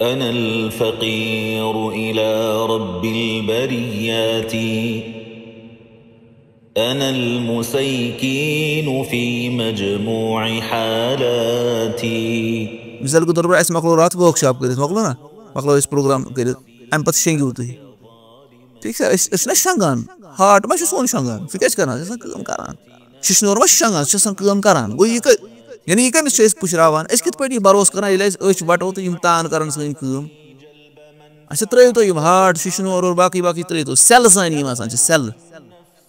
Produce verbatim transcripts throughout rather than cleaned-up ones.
أنا الفقير إلى رب البريات، أنا المسيكين في مجموع حالاتي. مثال کے طور پر اَسہِ مۄکلو راتھ ورک شاپ کٔرِتھ، مۄکلو نا؟ مۄکلو أسۍ پروگرام کٔرِتھ، اَمہِ پَتہٕ شۄنٛگِو تُہۍ۔ ٹھیٖک چھا؟ أسۍ أسۍ چھِنہ شۄنٛگان؟ ہارٹ ما چھُ سون شۄنٛگان؟ سُہ کیٛاہ چھُ کران؟ سُہ چھُ آسان کٲم کران۔ شِشنور ما چھُ شۄنٛگان؟ سُہ چھُ آسان کٲم کران۔ گوٚو یہِ کَتہِ، یعنی یہِ کٔمِس چھِ أسۍ پُشراوان؟ أسۍ کِتھ پٲٹھۍ یہِ بروسہٕ کران، ییٚلہِ أسۍ أچھ وَٹو تہٕ یِم تان کران سٲنۍ کٲم؟ اچھا، ترٛٲیِو تُہۍ یِم ہارٹ، شِشنور اور باقٕے باقٕے ترٛٲیِو تُہۍ۔ سیلہٕ سانہِ یِم آسان چھِ، سیلہٕ۔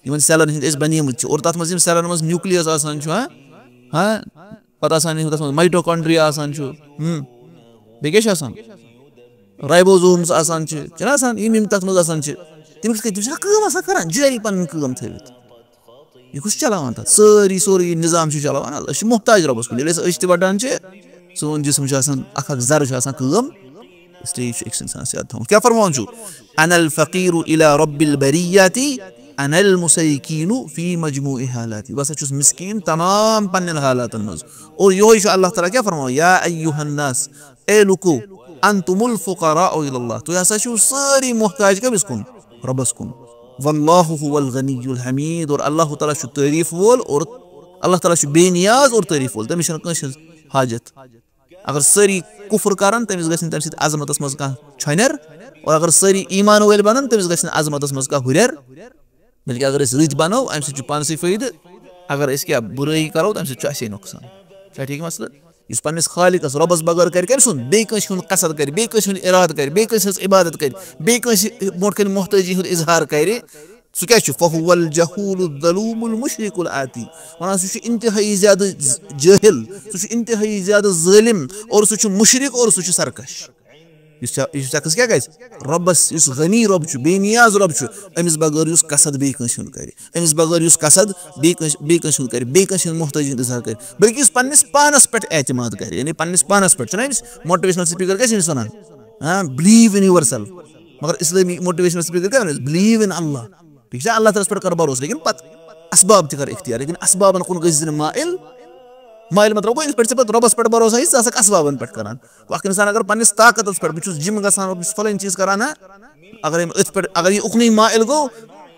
یِمن سیلن ہٕنٛدۍ أسۍ بنیمٕتۍ چھِ۔ اور تَتھ منٛز یِم سیلن منٛز نیوکلیس آسان چھُ، ہاں؟ ہاں؟ پتہٕ آسان یِم تَتھ منٛز مایٹوکانڈریا آسان چھُ۔ ہم۔ بیٚیہِ کیٛاہ چھُ آسان؟ رایبوزومز آسان چھِ، چھِنہ آسان؟ یِم یِم تَتھ منٛز آسان چھِ، تِم کِتھ کٔنۍ، تِم چھِنہ کٲم آسان کران، جٲری پنٕنۍ کٲم تھٲوِتھ؟ یہِ کُس چلاوان تَتھ؟ سٲری، سورُے یہِ نظام چھُ چلاوان۔ أسۍ چھِ محتاج رۄبَس کُن۔ ییٚلہِ أسۍ أچھ تہِ وَٹان چھِ، سون جسم چھُ آسان، اکھ اکھ ذرٕ چھُ آسان کٲم۔ اس لیے چھُ أکِس اِنسانَس یاد تھاوُن۔ کیٛاہ فرماوان چھُ؟ "انا الفقیر الی رب البریات، انا المسیکین فی مجموع حالاتی۔" بہٕ ہسا چھُس مسکیٖن تمام پننٮ۪ن حالاتن منٛز۔ اور یِہوٚے چھُ اللہ تعالیٰ کیٛاہ فرماوان؟ "یا ایہا الناس، اے لُکو، انتم الفقراء الی اللہ، تُہۍ ہسا چھِو سٲری محتاج کٔمِس کُن؟ رۄبَس کُن۔ واللہ هو الغنی الحمید، اور اللہ تعالیٰ چھُ تعریٖف وول، اور اللہ تعالیٰ چھُ بے نیاز اور تعریٖف وول، تٔمِس چھَنہٕ کٲنٛسہِ ہٕنٛز حاجت۔ اگر سٲری کُفر کرن، تٔمِس گژھِ نہٕ تَمہِ سۭتۍ عظمتس منٛز کانٛہہ چھۄنٮ۪ر، اور اگر سٲری ایمان وٲلۍ بنن، تٔمِس گژھِ نہٕ عظمتس منٛز کانٛہہ ہُرٮ۪ر۔ بلکہِ اگر أسۍ رٕتۍ بنو، اَمہِ سۭتۍ چھُ پانسٕے فٲیدٕ۔ اگر أسۍ کینٛہہ بُرٲیی کرو، تَمہِ سۭتۍ چھُ اَسے نۄقصان۔ چھا ٹھیٖک مسلہٕ؟ یُس پننِس خالقس، رۄبس بغٲر کرِ کٔمۍ سُنٛد؟ بیٚیہِ کٲنٛسہِ ہُنٛد قصد کرِ، بیٚیہِ کٲنٛسہِ ہُنٛد اِرادٕ کرِ، بیٚیہِ کٲنٛسہِ ہٕنٛز عبادت کرِ، بیٚیہِ کٲنٛسہِ برونٛٹھ کَنہِ محتٲجی ہُنٛد اظہار کرِ، سُہ کیٛاہ چھُ؟ فہو الجہول الظلوم المشرک العاتی۔ وَنان، سُہ چھُ انتہٲیی زیادٕ جٲہِل، سُہ چھُ انتہٲیی زیادٕ ظٲلِم، اور سُہ چھُ مُشرِک، اور سُہ چھُ سرکش۔ یُس شخ-، یُس شخص کیٛاہ گژھِ؟ رۄبَس، یُس غنی رۄب چھُ، بے نیاز رۄب چھُ، أمِس بغٲر یُس قصد بیٚیہِ کٲنٛسہِ ہُنٛد کرِ، أمِس بغٲر یُس قصد بیٚیہِ کٲنٛسہِ، بیٚیہِ کٲنٛسہِ ہُنٛد کرِ، بیٚیہِ کٲنٛسہِ ہُنٛد محتٲجی ہُنٛد اظہار کرِ، بلکہِ یُس پننِس پانَس پٮ۪ٹھ اعتماد کرِ، یعنی پننِس پانَس پٮ۪ٹھ۔ چھُنہ أمِس موٹیویشنل سپیکر کیٛاہ چھِ أمِس وَنان؟ ہاں، بلیو یونیورسل۔ مگر اسلٲمی موٹیویشنل سپیکر کیٛاہ وَنان؟ بلیو ان اللہ۔ ٹھیٖک چھا؟ اللہ تعالیٰ ہَس پٮ۪ٹھ کر بھروسہٕ، لیکن پتہٕ اسباب تہِ کر اختیار، لیکن اسبابن کُن گٔژھۍ نہٕ مٲیِل۔ مٲیِل مطلب گوٚو، یِتھ پٲٹھۍ ژےٚ پتہٕ رۄبَس پٮ۪ٹھ بھروسہٕ آسہِ، ژٕ آسَکھ اسبابن پٮ۪ٹھ کران۔ اکھ انسان اگر پننِس طاقتس پٮ۪ٹھ، بہٕ چھُس جم گژھان، بہٕ چھُس فلٲنۍ چیٖز کران، ہا، اگر أمۍ أتھۍ پٮ۪ٹھ، اگر یہِ اُکنُے مٲیِل گوٚو،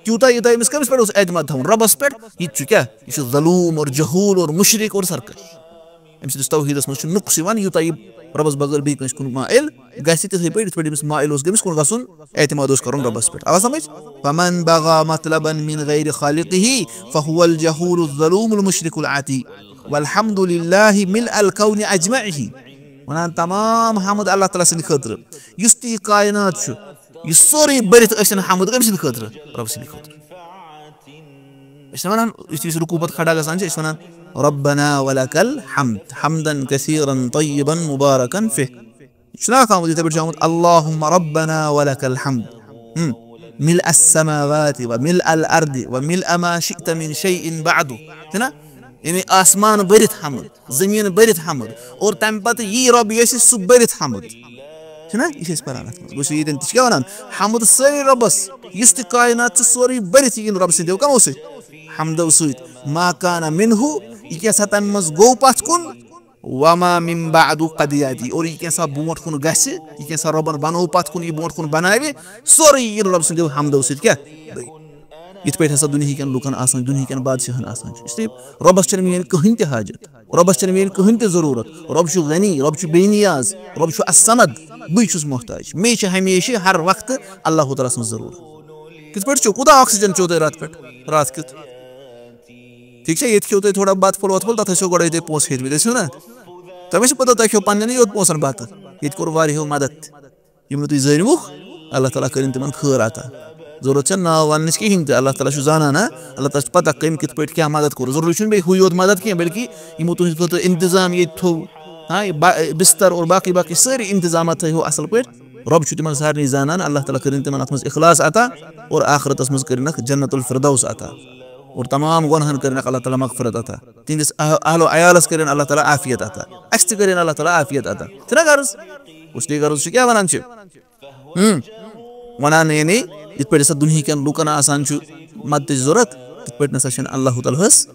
تیوٗتاہ یوٗتاہ أمِس کٔمِس پٮ۪ٹھ اوس اعتماد تھاوُن؟ رۄبَس پٮ۪ٹھ۔ یہِ تہِ چھُ کیٛاہ؟ یہِ چھُ ظلوٗم اور جہوٗل اور مُشرِک اور سرکش۔ أمۍ سٕنٛدِس توحیٖدس منٛز چھُ نُقص یِوان، یوٗتاہ یہِ رۄبَس بغٲر بیٚیہِ کٲنٛسہِ کُن مٲیِل گژھِ۔ تِتھَے پٲٹھۍ یِتھ پٲٹھۍ أمِس مٲیِل اوس، کٔمِس کُن گژھُن؟ اعتماد اوس کرُن رۄبَس پٮ۪ٹھ۔ آو سمجھ؟ فمن بغى مطلبا من غير خالقه فهو الجهول الظلوم المشرك العاتي، والحمد لله ملء الكون اجمعه۔ وَنان، تمام حمد اللہ تعالیٰ سٕنٛدِ خٲطرٕ، یُس تہِ یہِ کائنات چھُ، یہِ سورُے بٔرِتھ ٲسِن حمد کٔمۍ سٕنٛدِ خٲطرٕ؟ رۄب سٕنٛدِ خٲطرٕ۔ أسۍ چھِ وَنان، یُتھُے أسۍ رُکوٗ پتہٕ کھڑا گژھان چھِ، أسۍ چھِ وَنان، ربنا ولك الحمد حمدا كثيرا طيبا مباركا فيه۔ یہِ چھُنہ اکھ آمُت، یِتھَے پٲٹھۍ چھُ آمُت، اللهم ربنا ولك الحمد، ہم، ملء السماوات وملء الارض وملء ما شئت من شيء بعد۔ چھُنہ؟ یعنی آسمان بٔرِتھ حمد، زٔمیٖن بٔرِتھ حمد، اور تَمہِ پتہٕ یی رۄب یۄسہِ سُہ بٔرِتھ حمد۔ چھُنہ؟ یہِ چھِ أسۍ پران اَتھ منٛز۔ گوٚو سُہ ییٚتٮ۪ن تہِ چھِ کیٛاہ وَنان؟ حمد سٲرٕے رۄبَس، یُس تہِ کائنات چھِ سورُے بٔرِتھ یِیِن رۄب سٕنٛدیو کَمو سۭتۍ؟ حمدو سۭتۍ۔ ما کان منہ، یہِ کیٛاہ سا تَمہِ منٛز گوٚو پَتھ کُن، وما من بعد قد یاتی، اور یہِ کینٛژھا برونٛٹھ کُن گژھِ، یہِ کینٛژھا رۄبن بنوو پتھ کُن، یہِ برونٛٹھ کُن بناوِ، سورُے یِیہِ رۄب سٕنٛدیو حمدو سۭتۍ کیٛاہ؟ یِتھ پٲٹھۍ ہسا دُنہیٖکٮ۪ن لُکن آسان، دُنہیٖکٮ۪ن بادشاہن آسان چھُ۔ اس لیے رۄبس چھنہٕ میٲنۍ کٕہٕنۍ تہِ حاجت، رۄبس چھنہٕ میٲنۍ کٕہٕنۍ تہِ ضروٗرت۔ رۄب چھُ غنی، رۄب چھُ بے نیاز، رۄب چھُ الصمد، بٕے چھُس محتاج۔ مے چھِ ہمیشہِ ہر وقتہٕ اللہ تعالیٰ سٕنٛز ضروٗرت۔ کِتھ پٲٹھۍ چھُو؟ کوٗتاہ آکسیجن چیوٚو تۄہہِ راتہٕ پٮ۪ٹھ، راتھ کیُتھ؟ ٹھیٖک چھا، ییٚتہِ کھیوٚو تۄہہِ تھوڑا بَتہٕ پھوٚل وَتہٕ پھوٚل، تَتھ ٲسِو گۄڈَے تۄہہِ پونٛسہٕ ہیٚتمٕتۍ، ٲسِو نا؟ تۄہہِ ما چھِ پَتہ، تۄہہِ کھیوٚو پنٛنٮ۪نٕے یوت پونٛسَن بَتہٕ؟ ییٚتہِ کوٚر واریاہو مَدَد، یِم نہٕ تُہۍ زٲنِوُکھ، اللہ تعالیٰ کٔرِن تِمَن خٲر عطا۔ ضروٗرت چھَنہٕ ناو وَننٕچ کِہیٖنۍ تہِ، اللہ تعالیٰ چھُ زانان، ہا؟ اللہ تعالیٰ چھُ پَتہ کٔمۍ کِتھ پٲٹھۍ کیٛاہ مَدَد کوٚر۔ ضروٗری چھُنہٕ بیٚیہِ ہُے یوت مَدَد کینٛہہ، بلکہِ یِمو تُہٕنٛدِ خٲطرٕ اِنتظام ییٚتہِ تھوٚو، ہاں، یہِ با-، بِستَر اور باقٕے باقٕے سٲری اِنتظامات تھٲیِو اَصٕل پٲٹھۍ۔ رۄب چھُ تِمن سارنٕے زانان، اللہ تعالیٰ کٔرِنۍ تِمن اتھ منٛز اخلاص عطا اور آخرتس منٛز کٔرِنکھ جنت الفردوس عطا اور تمام گۄنہن کٔرِنکھ اللہ تعالیٰ مغفرت عطا۔ تِہنٛدِس اہ-، اہل و عیالس کٔرِنۍ اللہ تعالیٰ عافیت عطا، اسہِ تہِ کٔرِنۍ اللہ تعالیٰ عافیت عطا۔ چھُنہ غرض؟ اس لیے غرض چھُ کیٛاہ ونان چھِ؟ ہم، ونان یعنی یِتھ پٲٹھۍ ہسا دُنہیٖکٮ۪ن لُکن آسان چھُ مدتٕچ ضروٗرت، تِتھ پٲٹھۍ نسا چھِنہٕ اللہ تعالیٰ ہس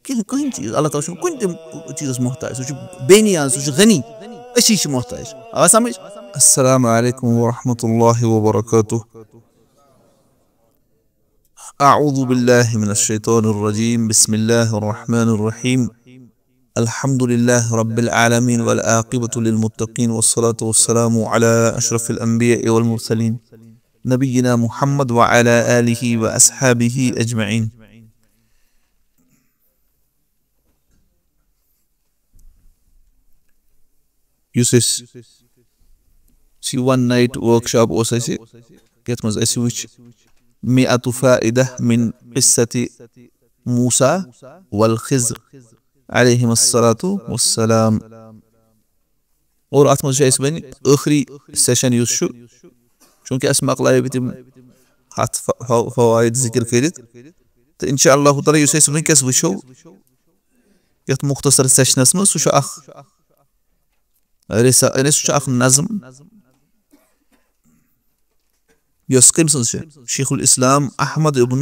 کینٛہہ، کٕہٕنۍ چیٖز۔ اللہ تعالیٰ چھُنہٕ کُنہِ تہِ چیٖزَس محتاج۔ سُہ چھُ بے نیاز، سُہ چھُ غنی۔ أسی چھِ محتاج۔ آ سمجھ؟ السلام علیکم ورحمۃ اللہ وبرکاتہ۔ أعوذ بالله من الشيطان الرجيم. بسم الله الرحمن الرحيم. الحمد لله رب العالمين، والعاقبة للمتقين، والصلاة والسلام على أشرف الأنبياء والمرسلين، نبينا محمد وعلى آله وأصحابه أجمعين. یُس أسۍ، یُس یہِ one night workshop اوس اَسہِ، یَتھ منٛز اَسہِ وٕچھ مِئَةُ فائدة من قصة موسیٰ والخضر علیہم الصلاۃ والسلام۔ اور اَتھ منٛز چھُ اَسہِ وۄنۍ ٲخری session یُس چھُ، چوٗنٛکہِ اَسہِ مۄکلایو تِم ہَتھ ف-، ف-، فوائد ذِکِر کٔرِتھ، تہٕ انشاء اللہ تعالیٰ یُس أسۍ وٕنکیٚس وٕچھو یَتھ مُختصر sessionس منٛز، سُہ چھُ اَکھ رسا-، یعنی سُہ چھُ اَکھ نظم، یۄس کٔمۍ سٕنٛز چھِ؟ شیخ الاسلام احمد ابن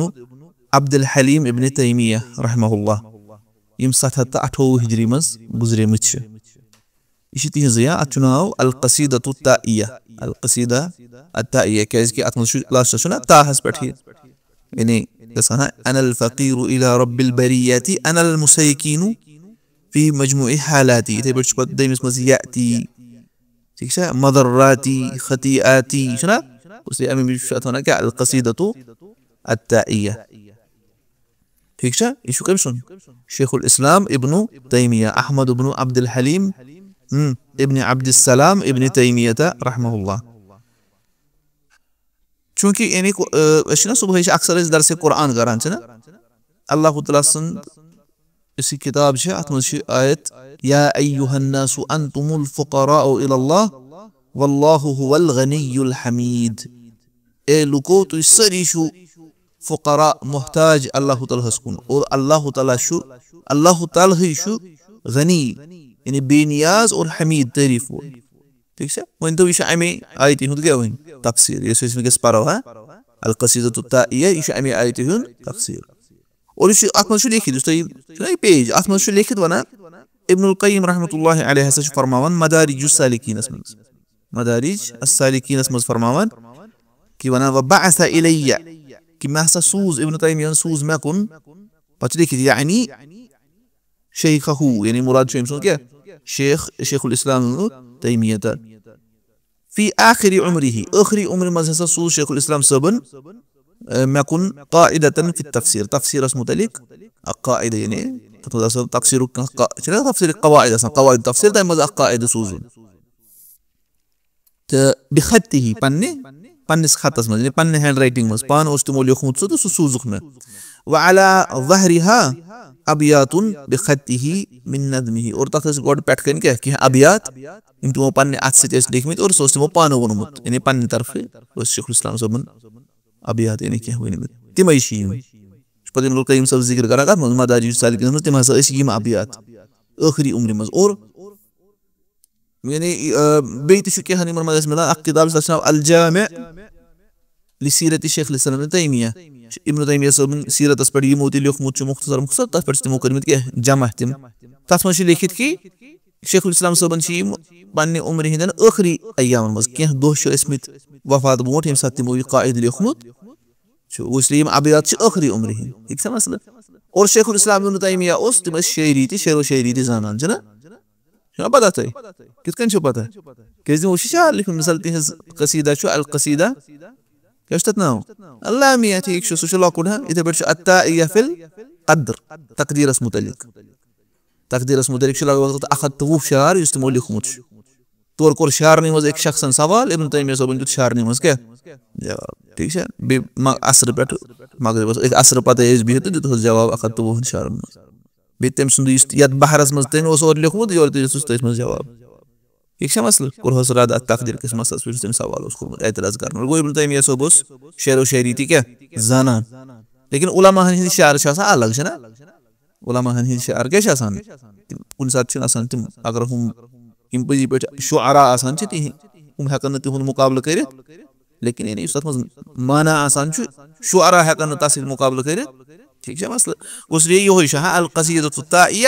عبد الحلیم ابن تیمیہ رحمہ اللہ، یِم ستھ ہَتھ تہٕ اَٹھووُہ ہجری منٛز گُزریمٕتۍ چھِ۔ یہِ چھِ تِہنٛزٕے، ہاں، اَتھ چھُ ناو القصیدۃ التائیہ، القصیدہ التائیہ، کیازِ کہِ اَتھ منٛز چھُ lastس چھُ نا تاہَس پٮ۪ٹھ یہِ، یعنی گژھان، ہاں، انا الفقیر الی رب البریۃ انا المسیکین فی مجموع حالاتی۔ یِتھَے پٲٹھۍ چھُ پَتہٕ دوٚیمِس منٛز یأتی، ٹھیٖک چھا؟ مضراتی، خطیئاتی، چھُنہ؟ اس لیے اَمہِ موٗجوٗب چھُ اَتھ وَنان کیٛاہ؟ القصیدۃ التائیہ۔ ٹھیٖک چھا؟ یہِ چھُ کٔمۍ سُنٛد؟ شیخ الاسلام ابن تیمیہ، احمد ابن عبد الحلیم، ہم، ابن عبد السلام ابن تیمیہ رحمہ اللہ۔ چوٗنٛکہِ یعنی کو-، آ، أسۍ چھِنہ صُبحٲے چھِ اکثر أسۍ درسِ قرآن کران، چھِنہ؟ اللہ تعالیٰ سٕنٛد یُس یہِ کِتاب چھِ، اَتھ منٛز چھِ آیت، یا ایھا الناس انتم الفقراء الی اللہ واللہ ھو الغنی الحمید۔ اے لُکو، تُہۍ سٲری چھِو فقراء، محتاج اللہ تعالیٰ ہَس کُن، اور اللہ تعالیٰ چھُ، اللہ تعالیٰ ہٕے چھُ غنی، یعنی بے نیاز اور حمید، تعریف وول۔ ٹھیٖک چھا؟ وۄنۍ تو یہِ چھُ اَمے آیتہِ ہُنٛد کیٛاہ وۄنۍ تفسیٖر، یۄس أسۍ وٕنکیٚس پَرو، ہا؟ القصیدۃ التائیہ، یہِ چھُ اَمے آیتہِ ہُنٛد تفسیٖر۔ اور یہِ چھُ، اَتھ منٛز چھُ لیکھِتھ، یُس تۄہہِ یہِ چھُنہ یہِ page، اَتھ منٛز چھُ لیکھِتھ وَنان، ابن القیم رحمۃ اللہ علیہ ہسا چھُ فرماوان مدارج السالکینس منٛز، مدارج السالکینس منٛز فرماوان کہِ وَنان، وبعث الی، کہِ مےٚ ہسا سوٗز، ابن تیمیہ ہن سوٗز مےٚ کُن، پَتہٕ چھُ لیکھِتھ، یعنی شیخہ، یعنی مراد چھُ أمۍ سُنٛد کیٛاہ؟ شیخ، شیخ الاسلام ابن تیمیہ تہٕ فی آخر عمرہ، ٲخری عمرِ منٛز ہسا سوٗز شیخ الاسلام صٲبن، آ، مےٚ کُن قاعدتاً فی التفسیر، تفسیرس مُتعلق اکھ قاعدٕ، یعنی تتھ منٛز آسان تفسیرُک کانٛہہ قا-، چھُنہ تفسیر قواعد آسان، قواعد تفسیر، تَمہِ منٛز اکھ قاعدٕ سوٗزُن۔ تہٕ بخطہ، پننہِ، پننِس خطس منٛز، یعنی پننہِ handwriting منٛز، پانہٕ اوس تِمو لیوٗکھمُت سُہ تہٕ سُہ سوٗزُکھ مےٚ۔ وعلی ظہرہا ابیات بخطہ من نظمہ، اور تتھ ٲسۍ گۄڈٕ پٮ۪ٹھ کَنۍ کیٛاہ، کینٛہہ ابیات، یِم تِمو پننہِ اَتھٕ سۭتۍ ٲسۍ لیکھمٕتۍ اور سُہ اوس تِمو پانہٕ ووٚنمُت، یعنی پننہِ طرفہٕ اوس شیخ الاسلام صٲبن ابیات یعنی کینٛہہ ؤنمٕتۍ۔ تِمے چھِ یِم۔ چھُ پتہٕ ابن القیم صٲب ذِکر کران کَتھ منٛز؟ مدارج السالکین منٛز، تِم ہسا ٲسۍ یِم ابیات ٲخری عمرِ منٛز۔ اور یعنی، آ، بیٚیہِ تہِ چھُ کینٛہہ یِمن منٛز اَسہِ مِلان۔ اکھ کِتاب چھِ، تَتھ چھُ ناو الجامع لسیرت شیخ الاسلام ابن تیمیہ۔ ابن تیمیہ صٲبن سیرتس پٮ۪ٹھ یِمو تہِ لیوٗکھمُت چھُ مختصر مختصر، تَتھ پٮ۪ٹھ چھِ تِمو کٔرمٕتۍ کینٛہہ جمع تِم۔ تَتھ منٛز چھِ لیکھِتھ کہِ شیخ الاسلام صٲبن چھِ یِم پننہِ عمرِ ہٕنٛدٮ۪ن ٲخری ایامن منٛز، کینٛہہ دۄہ چھِ ٲسمٕتۍ وفات برونٛٹھ، ییٚمہِ ساتہٕ تِمو یہِ قاعدٕ لیوٗکھمُت چھُ، اس لیے یِم ابیات چھِ ٲخری عمرِ ہٕنٛدۍ۔ ٹھیٖک چھا مسلہٕ؟ اور شیخ الاسلام ابن تیمیہ اوس، تِم ٲسۍ شٲعری تہِ، شعر و شٲعری تہِ زانان، چھُنہ؟ چھُنہ پتہ تۄہہِ؟ کِتھ کٔنۍ چھُو پتہ؟ کیٛازِ تِمو چھِ شعر لیکھمٕتۍ، مثال تِہنٛز قصیدہ چھُ القصیدہ، کیٛاہ چھُ تَتھ ناو؟ اللامہ، ٹھیٖک چھُ، سُہ چھُ لۄکُٹ، ہاں۔ یِتھَے پٲٹھۍ چھُ التائیہ فی القدر، تقدیرس متعلق۔ تقدیرس متعلق چھُ لگ بگ تَتھ اَکھ ہَتھ تہٕ وُہ شعر، یُس تِمو لیوٗکھمُت چھُ۔ تورٕ کوٚر شعرنٕے منٛز أکۍ شخصن سوال، ابن تیمیہ صٲبن دیُت شعرنٕے منٛز کیٛاہ؟ جواب۔ ٹھیٖک چھا؟ بیٚیہِ مہ-، عصرٕ پٮ۪ٹھ مغربس، أتھۍ عصرٕ پتہٕ ٲسۍ بِہِتھ تہٕ دیُتہوس جواب اَکھ ہَتھ تہٕ وُہن شعرن منٛز۔ بیٚیہِ تٔمۍ سُنٛد یُس، یَتھ بحرس منٛز تٔمۍ اوس اورٕ لیوٗکھمُت، یورٕ تہِ دیُتُس تٔتھۍ منٛز جواب۔ ٹھیٖک چھا مسلہٕ؟ کوٚرہوس رد اَتھ تقدیٖر کِس مسلس پٮ۪ٹھ، یُس تٔمۍ سوال اوس کوٚرمُت، اعتراض کرنہٕ۔ گوٚو ابن تیمیہ صٲب اوس شعر و شٲعری تہِ کیٛاہ زانان، لیکن علماہن ہٕنٛدۍ شعر چھِ آسان الگ، چھِنہ؟ علماہن ہٕنٛدۍ شعر کیٛاہ چھِ آسان؟ تِم کُنہِ ساتہٕ چھِنہٕ آسان تِم، اگر ہُم، یِم پٔزی پٲٹھۍ شعرا آسان چھِ، تِہِنٛدۍ، ہُم ہٮ۪کن نہٕ تِہُنٛد مُقابلہٕ کٔرِتھ، لیکن یعنی یُس تَتھ منٛز معنی آسان چھُ، شعرا ہٮ۪کن نہٕ تَتھ سۭتۍ مُقابلہٕ کٔرِتھ۔ ٹھیٖک چھا مسلہٕ؟ گوٚو سُہ یِہوٚے چھُ، ہاں، القصیدۃ التائیہ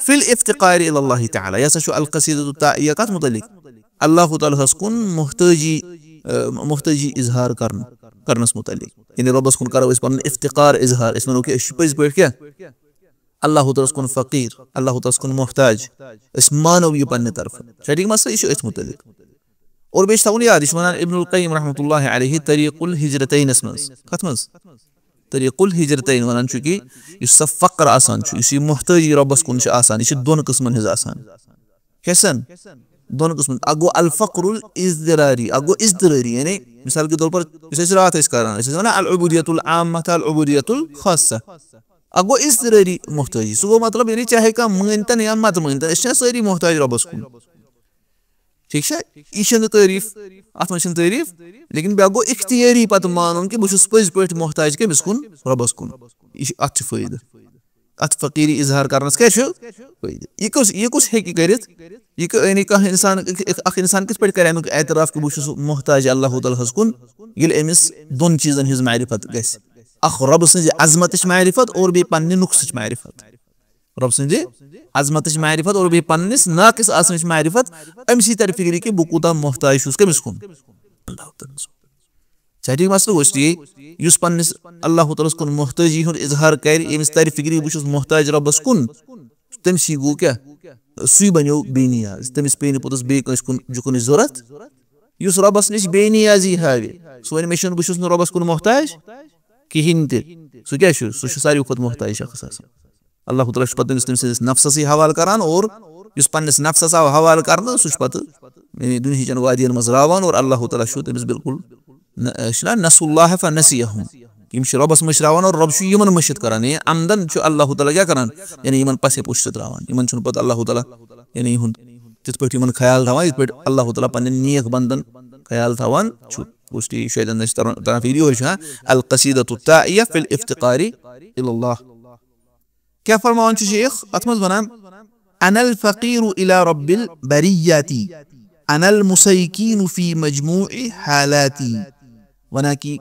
فی الافتقار الی اللہ تعالیٰ۔ یہِ ہسا چھُ القصیدۃ التائیہ کَتھ مُتعلِق؟ اللہ تعالیٰ ہَس کُن محتٲجی، آ، محتٲجی اظہار کرنہٕ، کرنَس مُتعلِق۔ یعنی رۄبَس کُن کرو أسۍ پَنُن افتقار اظہار، أسۍ وَنو کہِ أسۍ چھِ پٔزۍ پٲٹھۍ کیٛاہ؟ اللہ تعالیٰ ہَس کُن فقیٖر، اللہ تعالیٰ ہَس کُن محتاج۔ أسۍ مانو یہِ پننہِ طرفہٕ۔ چھا ٹھیٖک مسلہٕ؟ یہِ چھُ أتھۍ مُتعلِق۔ اور بیٚیہِ چھُ تھاوُن یاد، یہِ چھُ وَنان ابن القیم رحمتہ اللہ علیہ طریق الہجرتینَس منٛز۔ کَتھ منٛز؟ طریق الہجرتین وَنان چھُ کہِ یُس سا فقر آسان چھُ، یُس یہِ محتٲجی رۄبَس کُن چھِ آسان، یہِ چھِ دۄن قٕسمَن ہٕنٛز آسان۔ کیٛاہ چھِ آسان؟ دۄن قٕسمَن۔ اَکھ گوٚو الفقر الاضطراری، اَکھ گوٚو اضطرٲری، یعنی مثال کے طور پر یُس أسۍ راتھ ٲسۍ کران، أسۍ ٲسۍ وَنان العبودیت العامہ تہٕ العبودیت الخاصہ۔ اَکھ گوٚو اضطرٲری محتٲجی، سُہ گوٚو مطلب یعنی چاہے کانٛہہ مٲنۍ تن یا مت مٲنۍ تن، أسۍ چھِنہ سٲری محتاج رۄبَس کُن۔ ٹھیٖک چھا؟ یہِ چھَنہٕ تعریٖف، اَتھ منٛز چھَنہٕ تعریٖف، لیکن بیٛاکھ گوٚو اختیٲری پَتہٕ مانُن کہِ بہٕ چھُس پٔزۍ پٲٹھۍ محتاج کٔمِس کُن؟ رۄبَس کُن۔ یہِ چھُ، اَتھ چھُ فٲیدٕ۔ اَتھ فقیٖری اظہار کرنَس کیٛاہ چھُ فٲیدٕ؟ یہِ کُس، یہِ کُس ہیٚکہِ کٔرِتھ؟ یہِ کہِ-، یعنی کانٛہہ اِنسان، اَکھ اِنسان کِتھ پٲٹھۍ کرِ اَمیُک اعتراف کہِ بہٕ چھُس محتاج اللہ تعالیٰ ہَس کُن، ییٚلہِ أمِس دۄن چیٖزَن ہٕنٛز معرفت گژھِ؟ اَکھ رۄبہٕ سٕنٛزِ عظمتٕچ معرفت اور بیٚیہِ پننہِ نقصٕچ معرفت۔ رۄب سٕنٛزِ عظمتٕچ معرفت اور بیٚیہِ پننِس ناقص آسنٕچ معرفت، اَمہِ سۭتۍ تَرِ فِکرِ کہِ بہٕ کوٗتاہ محتاج چھُس کٔمِس کُن؟ اللہ تعالیٰ ہَس کُن۔ چھا ٹھیٖک مسلہٕ؟ گوٚو اس لیے یُس پننِس اللہ تعالیٰ ہَس کُن محتٲجی ہُنٛد اظہار کرِ، ییٚمِس تَرِ فِکرِ بہٕ چھُس محتاج رۄبَس کُن، تٔمۍ سٕے گوٚو کیٛاہ؟ سُے بنیو بے نیاز، تٔمِس پیٚیہِ نہٕ پوٚتُس بیٚیہِ کٲنٛسہِ کُن جُکُنٕچ ضوٚرَتھ۔ یُس رۄبَس نِش بے نیازی ہاوِ، سُہ وَنہِ مےٚ چھُنہٕ، بہٕ چھُس نہٕ رۄبَس کُن محتاج کِہیٖنۍ تہِ، سُہ کیٛاہ چھُ؟ سُہ چھُ ساروی کھۄتہٕ محتاج شخص آسان۔ اللہ تعالیٰ چھُ پتہٕ تٔمِس تٔمۍ سٕنٛدِس نفسَسٕے حوالہٕ کران، اور یُس پننِس نفسَس آو حوالہٕ کرنہٕ، سُہ چھُ پتہٕ، یعنی، دُنہِچن وادین منٛز راوان، اور اللہ تعالیٰ چھُ تٔمِس بالکل نہ، چھُنہ نسوا اللہ فنسیہم۔ یِم چھِ رۄبَس مٔشراوان اور رۄب چھُ یِمن مٔشِتھ کران۔ یعنی عمدن چھُ اللہ تعالیٰ کیٛاہ کران؟ یعنی یِمن پَسے پُش چھُ ترٛاوان۔ یِمن چھُنہٕ پتہٕ اللہ تعالیٰ، یعنی، یِہُنٛد تِتھ پٲٹھۍ یِمن خیال تھاوان، یِتھ پٲٹھۍ اللہ تعالیٰ پننٮ۪ن نیک بندن خیال تھاوان چھُ۔ گوٚو اس لیے شاید اندر چھِ تران، تران فِکرِ یِہوٚے چھُ، ہاں، القصیدۃ التائیہ فی الافتقار الی اللہ۔ کیٛاہ فرماوان چھُ شیخ اتھ منٛز؟ وَنان، انا الفقیر الی رب البریاتی، انا المسیکین فی مجموع حالاتی۔ وَنان کہِ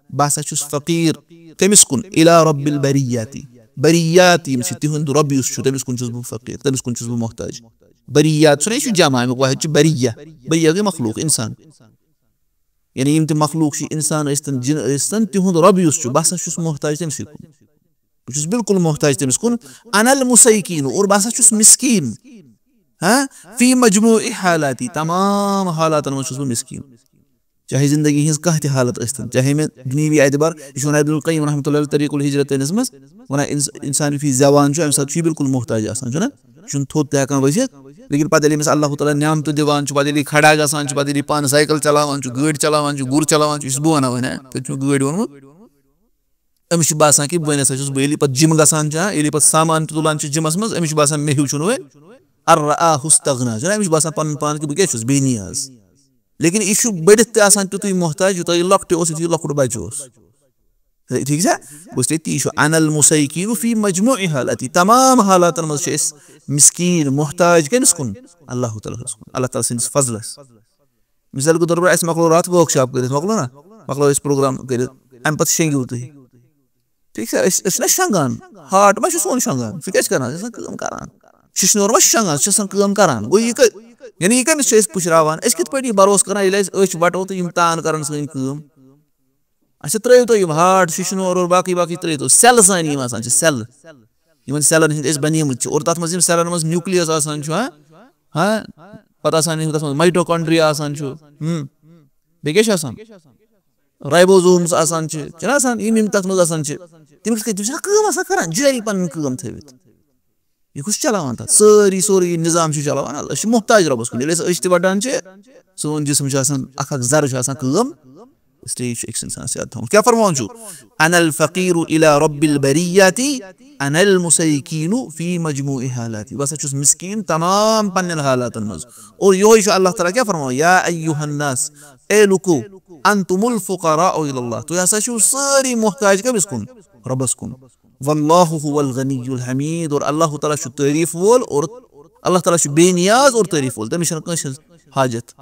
بہٕ ہسا چھُس فقیٖر کٔمِس کُن؟ الی رب البریاتی۔ بریات یِم چھِ، تِہُنٛد رۄب یُس چھُ، تٔمِس کُن چھُس بہٕ فقیٖر، تٔمِس کُن چھُس بہٕ محتاج۔ بریات چھُنہ، یہِ چھُ جمع، اَمیُک واحد چھُ بریہ۔ بریہ گٔے مخلوق، اِنسان۔ یعنی یِم تہِ مخلوق چھِ، اِنسان ٲسۍتن، جِن ٲسۍتن، تِہُنٛد رۄب یُس چھُ، بہٕ ہسا چھُس محتاج تٔمۍ سٕے کُن۔ بہٕ چھُس بالکل محتاج تٔمِس کُن۔ انا المسیکین، اور بہٕ ہسا چھُس مسکیٖن۔ ہاں، فی مجموع حالاتی، تمام حالاتن منٛز چھُس بہٕ مسکیٖن۔ چاہے زندگی ہٕنٛز کانٛہہ تہِ حالت ٲسۍتن، چاہے مےٚ دُنیاوی اعتبار، یہِ چھُ وَنان ابن القیم رحمتہ اللہ علیہ طریق الہجرتینس منٛز، وَنان اِنس-، اِنسان یُتھُے زٮ۪وان چھُ، اَمہِ ساتہٕ چھُ یہِ بالکل محتاج آسان، چھُنہ؟ یہِ چھُنہٕ تھوٚد تہِ ہٮ۪کان ؤسِتھ، لیکن پتہٕ ییٚلہِ أمِس اللہ تعالیٰ نعمتہٕ دِوان چھُ، پتہٕ ییٚلہِ یہِ کھڑا گژھان چھُ، پتہٕ ییٚلہِ یہِ پانہٕ سایکل چلاوان چھُ، گٲڑۍ چلاوان چھُ، گُر چلاوان چھُ، یُس بہٕ وَنان وۄنۍ، ہا، تٔمۍ چھُ گٲڑۍ ووٚنمُت، أمِس چھُ باسان کہِ وۄنۍ ہسا چھُس بہٕ، ییٚلہِ یہِ پتہٕ جِم گژھان چھُ، ہا، ییٚلہِ یہِ پتہٕ سامان تہِ تُلان چھُ جِمس منٛز، أمِس چھُ باسان مےٚ ہیوٗ چھُنہٕ وۄنۍ، الرآہ استغنا، چھُنہ؟ أمِس چھُ باسان پنُن پان کہِ بہٕ کیٛاہ چھُس، بے نیاز۔ لیکن یہِ چھُ بٔڑِتھ تہِ آسان تیُتُے محتاج، یوٗتاہ یہِ لۄکٹہِ اوس، یُتھُے یہِ لۄکُٹ بچہٕ اوس۔ ٹھیٖک چھا؟ بہٕ چھُس تی، یہِ چھُ انا المسیکین فی مجموع حالاتی، تمام حالاتن منٛز چھِ أسۍ مسکیٖن، محتاج کٔمِس کُن؟ اللہ تعالیٰ ہس کُن، اللہ تعالیٰ سٕنٛدِس فضلس۔ مثال کے طور پر اَسہِ مۄکلو راتھ ورک شاپ کٔرِتھ، مۄکلو نا؟ مۄکلو أسۍ پروگرام کٔرِتھ، اَمہِ پتہٕ شیٚنگِو تُہۍ۔ ٹھیٖک چھا؟ أسۍ، أسۍ چھِنہ شۄنٛگان؟ ہارٹ ما چھُ سون شۄنٛگان؟ سُہ کیٛاہ چھُ کران؟ سُہ چھُ آسان کٲم کران۔ شِشنور ما چھُ شۄنٛگان؟ سُہ چھُ آسان کٲم کران۔ گوٚو یہِ کَ-، یعنی یہِ کٔمِس چھِ أسۍ پُشراوان؟ أسۍ کِتھ پٲٹھۍ یہِ بھروسہٕ کران ییٚلہِ أسۍ أچھ وَٹو تہٕ یِم تان کران سٲنۍ کٲم؟ اچھا، ترٛٲیِو تُہۍ یِم ہارٹ، شِشنور اور باقٕے باقٕے ترٛٲیِو تُہۍ۔ سیٚلہٕ سانہِ یِم آسان چھِ، سیٚلہٕ۔ یِمن سیٚلن ہِنٛدۍ أسۍ بَنیمٕتۍ چھِ۔ اور تَتھ منٛز یِم سیٚلن منٛز نیوکلیس آسان چھُ، ہاں؟ ہاں؟ پَتہٕ آسان یِم تَتھ منٛز مایٹوکانڈریا آسان چھُ۔ ہُم۔ بیٚیہِ کیٛاہ چھُ آسان؟ رایبوزومز آسان چھِ، چھِنہ آسان؟ یِم، یِم تَتھ منٛز آسان چھِ، تِم کِتھ کٔنۍ، تِم چھِنہ کٲم آسان کران، جٲری پَنٕنۍ کٲم تھٲوِتھ؟ یہِ کُس چھُ چلاوان تَتھ؟ سٲری، سورُے یہِ نظام چھُ چلاوان۔ أسۍ چھِ محتاج رۄبَس کُن۔ ییٚلہِ أسۍ أچھ تہِ وَٹان چھِ، سون جسم چھُ آسان، اَکھ اَکھ ذرٕ چھُ آسان کٲم۔ اس لیے چھُ أکِس اِنسانَس یاد تھاوُن۔ کیٛاہ فرماوان چھُ؟ انا الفقیر الی رب البریاتی، انا المسیکین فی مجموع حالاتی۔ بہٕ ہسا چھُس مسکیٖن تمام پننٮ۪ن حالاتن منٛز۔ اور یِہوٚے چھُ اللہ تعالیٰ کیٛاہ فرماوان؟ یا ایھا الناس، اے لُکو، انتم الفقراء الی اللہ، تُہۍ ہسا چھِو سٲری محتاج کٔمِس کُن؟ رۄبَس کُن۔ واللہ هو الغنی الحمید، اور اللہ تعالیٰ چھُ تعریٖف وول، اور اللہ تعالیٰ چھُ بے نیاز اور تعریٖف وول، تٔمِس چھَنہٕ کٲنٛسہِ ہٕنٛز حاجت۔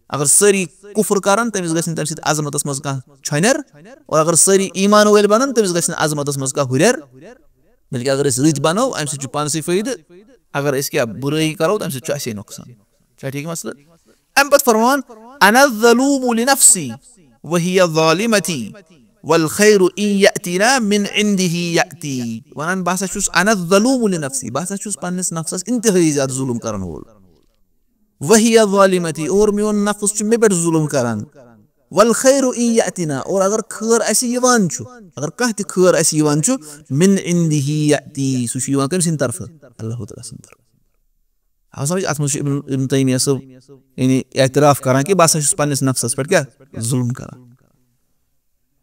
اگر سٲری کفر کرن، تٔمِس گژھِ نہٕ تَمہِ سۭتۍ عظمتس منٛز کانٛہہ چھۄنٮ۪ر، اور اگر سٲری ایمان وٲلۍ بنن، تٔمِس گژھِ نہٕ عظمتس منٛز کانٛہہ ہُرٮ۪ر۔ بلکہِ اگر أسۍ رٕتۍ بنو، اَمہِ سۭتۍ چھُ پانسٕے فٲیدٕ۔ اگر أسۍ کینٛہہ بُرٲیی کرو، تَمہِ سۭتۍ چھُ اَسے نۄقصان۔ چھا ٹھیٖک مسلہٕ؟ اَمہِ پتہٕ فرمان، "انا الظلوم لنفسی وہی ظالمتی والخیر ان یأتینا من عندہ یأتی۔" ونان، بہٕ ہسا چھُس انا الظلوم لنفسی، بہٕ ہسا چھُس پننِس نفسس انتہٲیی زیادٕ ظلم کرن وول۔ وہی ظالمتی، اور میون نفس چھُ مےٚ پٮ۪ٹھ ظلم کران۔ والخیر ان یأتینا، اور اگر خٲر اَسہِ یِوان چھُ، اگر کانٛہہ تہِ خٲر اَسہِ یِوان چھُ، من عندہ یأتی، سُہ چھُ یِوان کٔمۍ سٕنٛدِ طرفہٕ؟ اللہ تعالیٰ سٕنٛدِ طرفہٕ۔ آو سمجھ؟ اتھ منٛز چھُ ابن، ابن تیمیہ صٲب یعنی اعتراف کران کہِ بہٕ ہسا چھُس پننِس نفسس پٮ۪ٹھ کیٛاہ؟ ظلم کران۔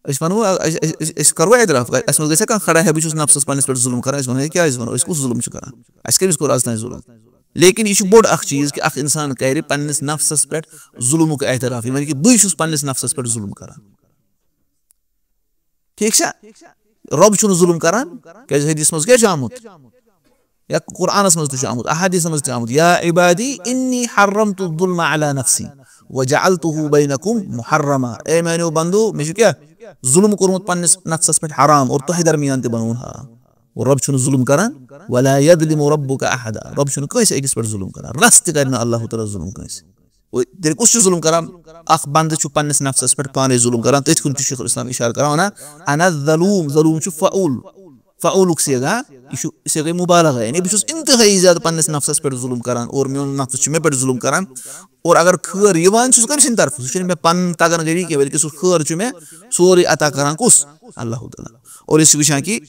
أسۍ ونو، أسۍ، أسۍ، أسۍ، أسۍ کرو اعتراف، اسہِ منٛز گژھِ کانٛہہ کھڑا ہے، بہٕ چھُس نفسس پننِس پٮ۪ٹھ ظلم کران، أسۍ ونو، ہے، کیٛاہ أسۍ ونو، أسۍ کُس ظلم چھُ کران؟ اسہِ کٔمِس کوٚر از تام ظلم؟ لیکن یہِ چھُ بوٚڑ اکھ چیٖز کہِ اکھ انسان کرِ پننِس نفسس پٮ۪ٹھ ظلمُک اعتراف، یعنی کہِ بٕے چھُس پننِس نفسس پٮ۪ٹھ ظلم کران۔ ٹھیٖک چھا؟ رۄب چھُنہٕ ظلم کران، کیازِ حدیث منٛز کیٛاہ چھُ آمُت؟ یا قرآنس منٛز تہِ چھُ آمُت، احادیثن منٛز تہِ چھُ آمُت، "یا عبادی انی حرمت الظلم علی نفسی وجعلتہ بینکم محرما"، اے میانیو بندو، مےٚ چھُ کیٛاہ؟ ظلم کوٚرمُت پننِس نفسس پٮ۪ٹھ حرام اور تۄہہِ درمیان تہِ بنووُن حرام۔ اور رۄب چھُنہٕ ظلم کران، ولا یظلم ربک احدا، رۄب چھُنہٕ کٲنٛسہِ أکِس پٮ۪ٹھ ظلم کران، رژھ تہِ کرِ نہٕ اللہ تعالیٰ ظلم کٲنٛسہِ۔ وۄنۍ تیٚلہِ کُس چھُ ظلم کران؟ اکھ بندٕ چھُ پننِس نفسس پٮ۪ٹھ پانے ظلم کران، تٔتھۍ کُن چھُ شیخ الاسلام اشارٕ کران، ونان، "انا الظلوم"، ظلوم چھُ فعول، فعولُک صیغہ، یہِ چھُ صیغہ مبالغہ، یعنی بہٕ چھُس انتہٲیی زیادٕ پننِس نفسس پٮ۪ٹھ ظلم کران اور میون نفس چھُ مےٚ پٮ۪ٹھ ظلم کران۔ اور اگر خٲر یِوان چھُ، سُہ کٔمۍ سٕنٛدِ طرفہٕ؟ سُہ چھُنہٕ مےٚ پنُن تگن گٔری کینٛہہ، بلکہِ سُہ خٲر چھُ مےٚ سورُے عطا کران کُس؟ اللہ تعالیٰ۔ اور أسۍ چھِ وٕچھان کہِ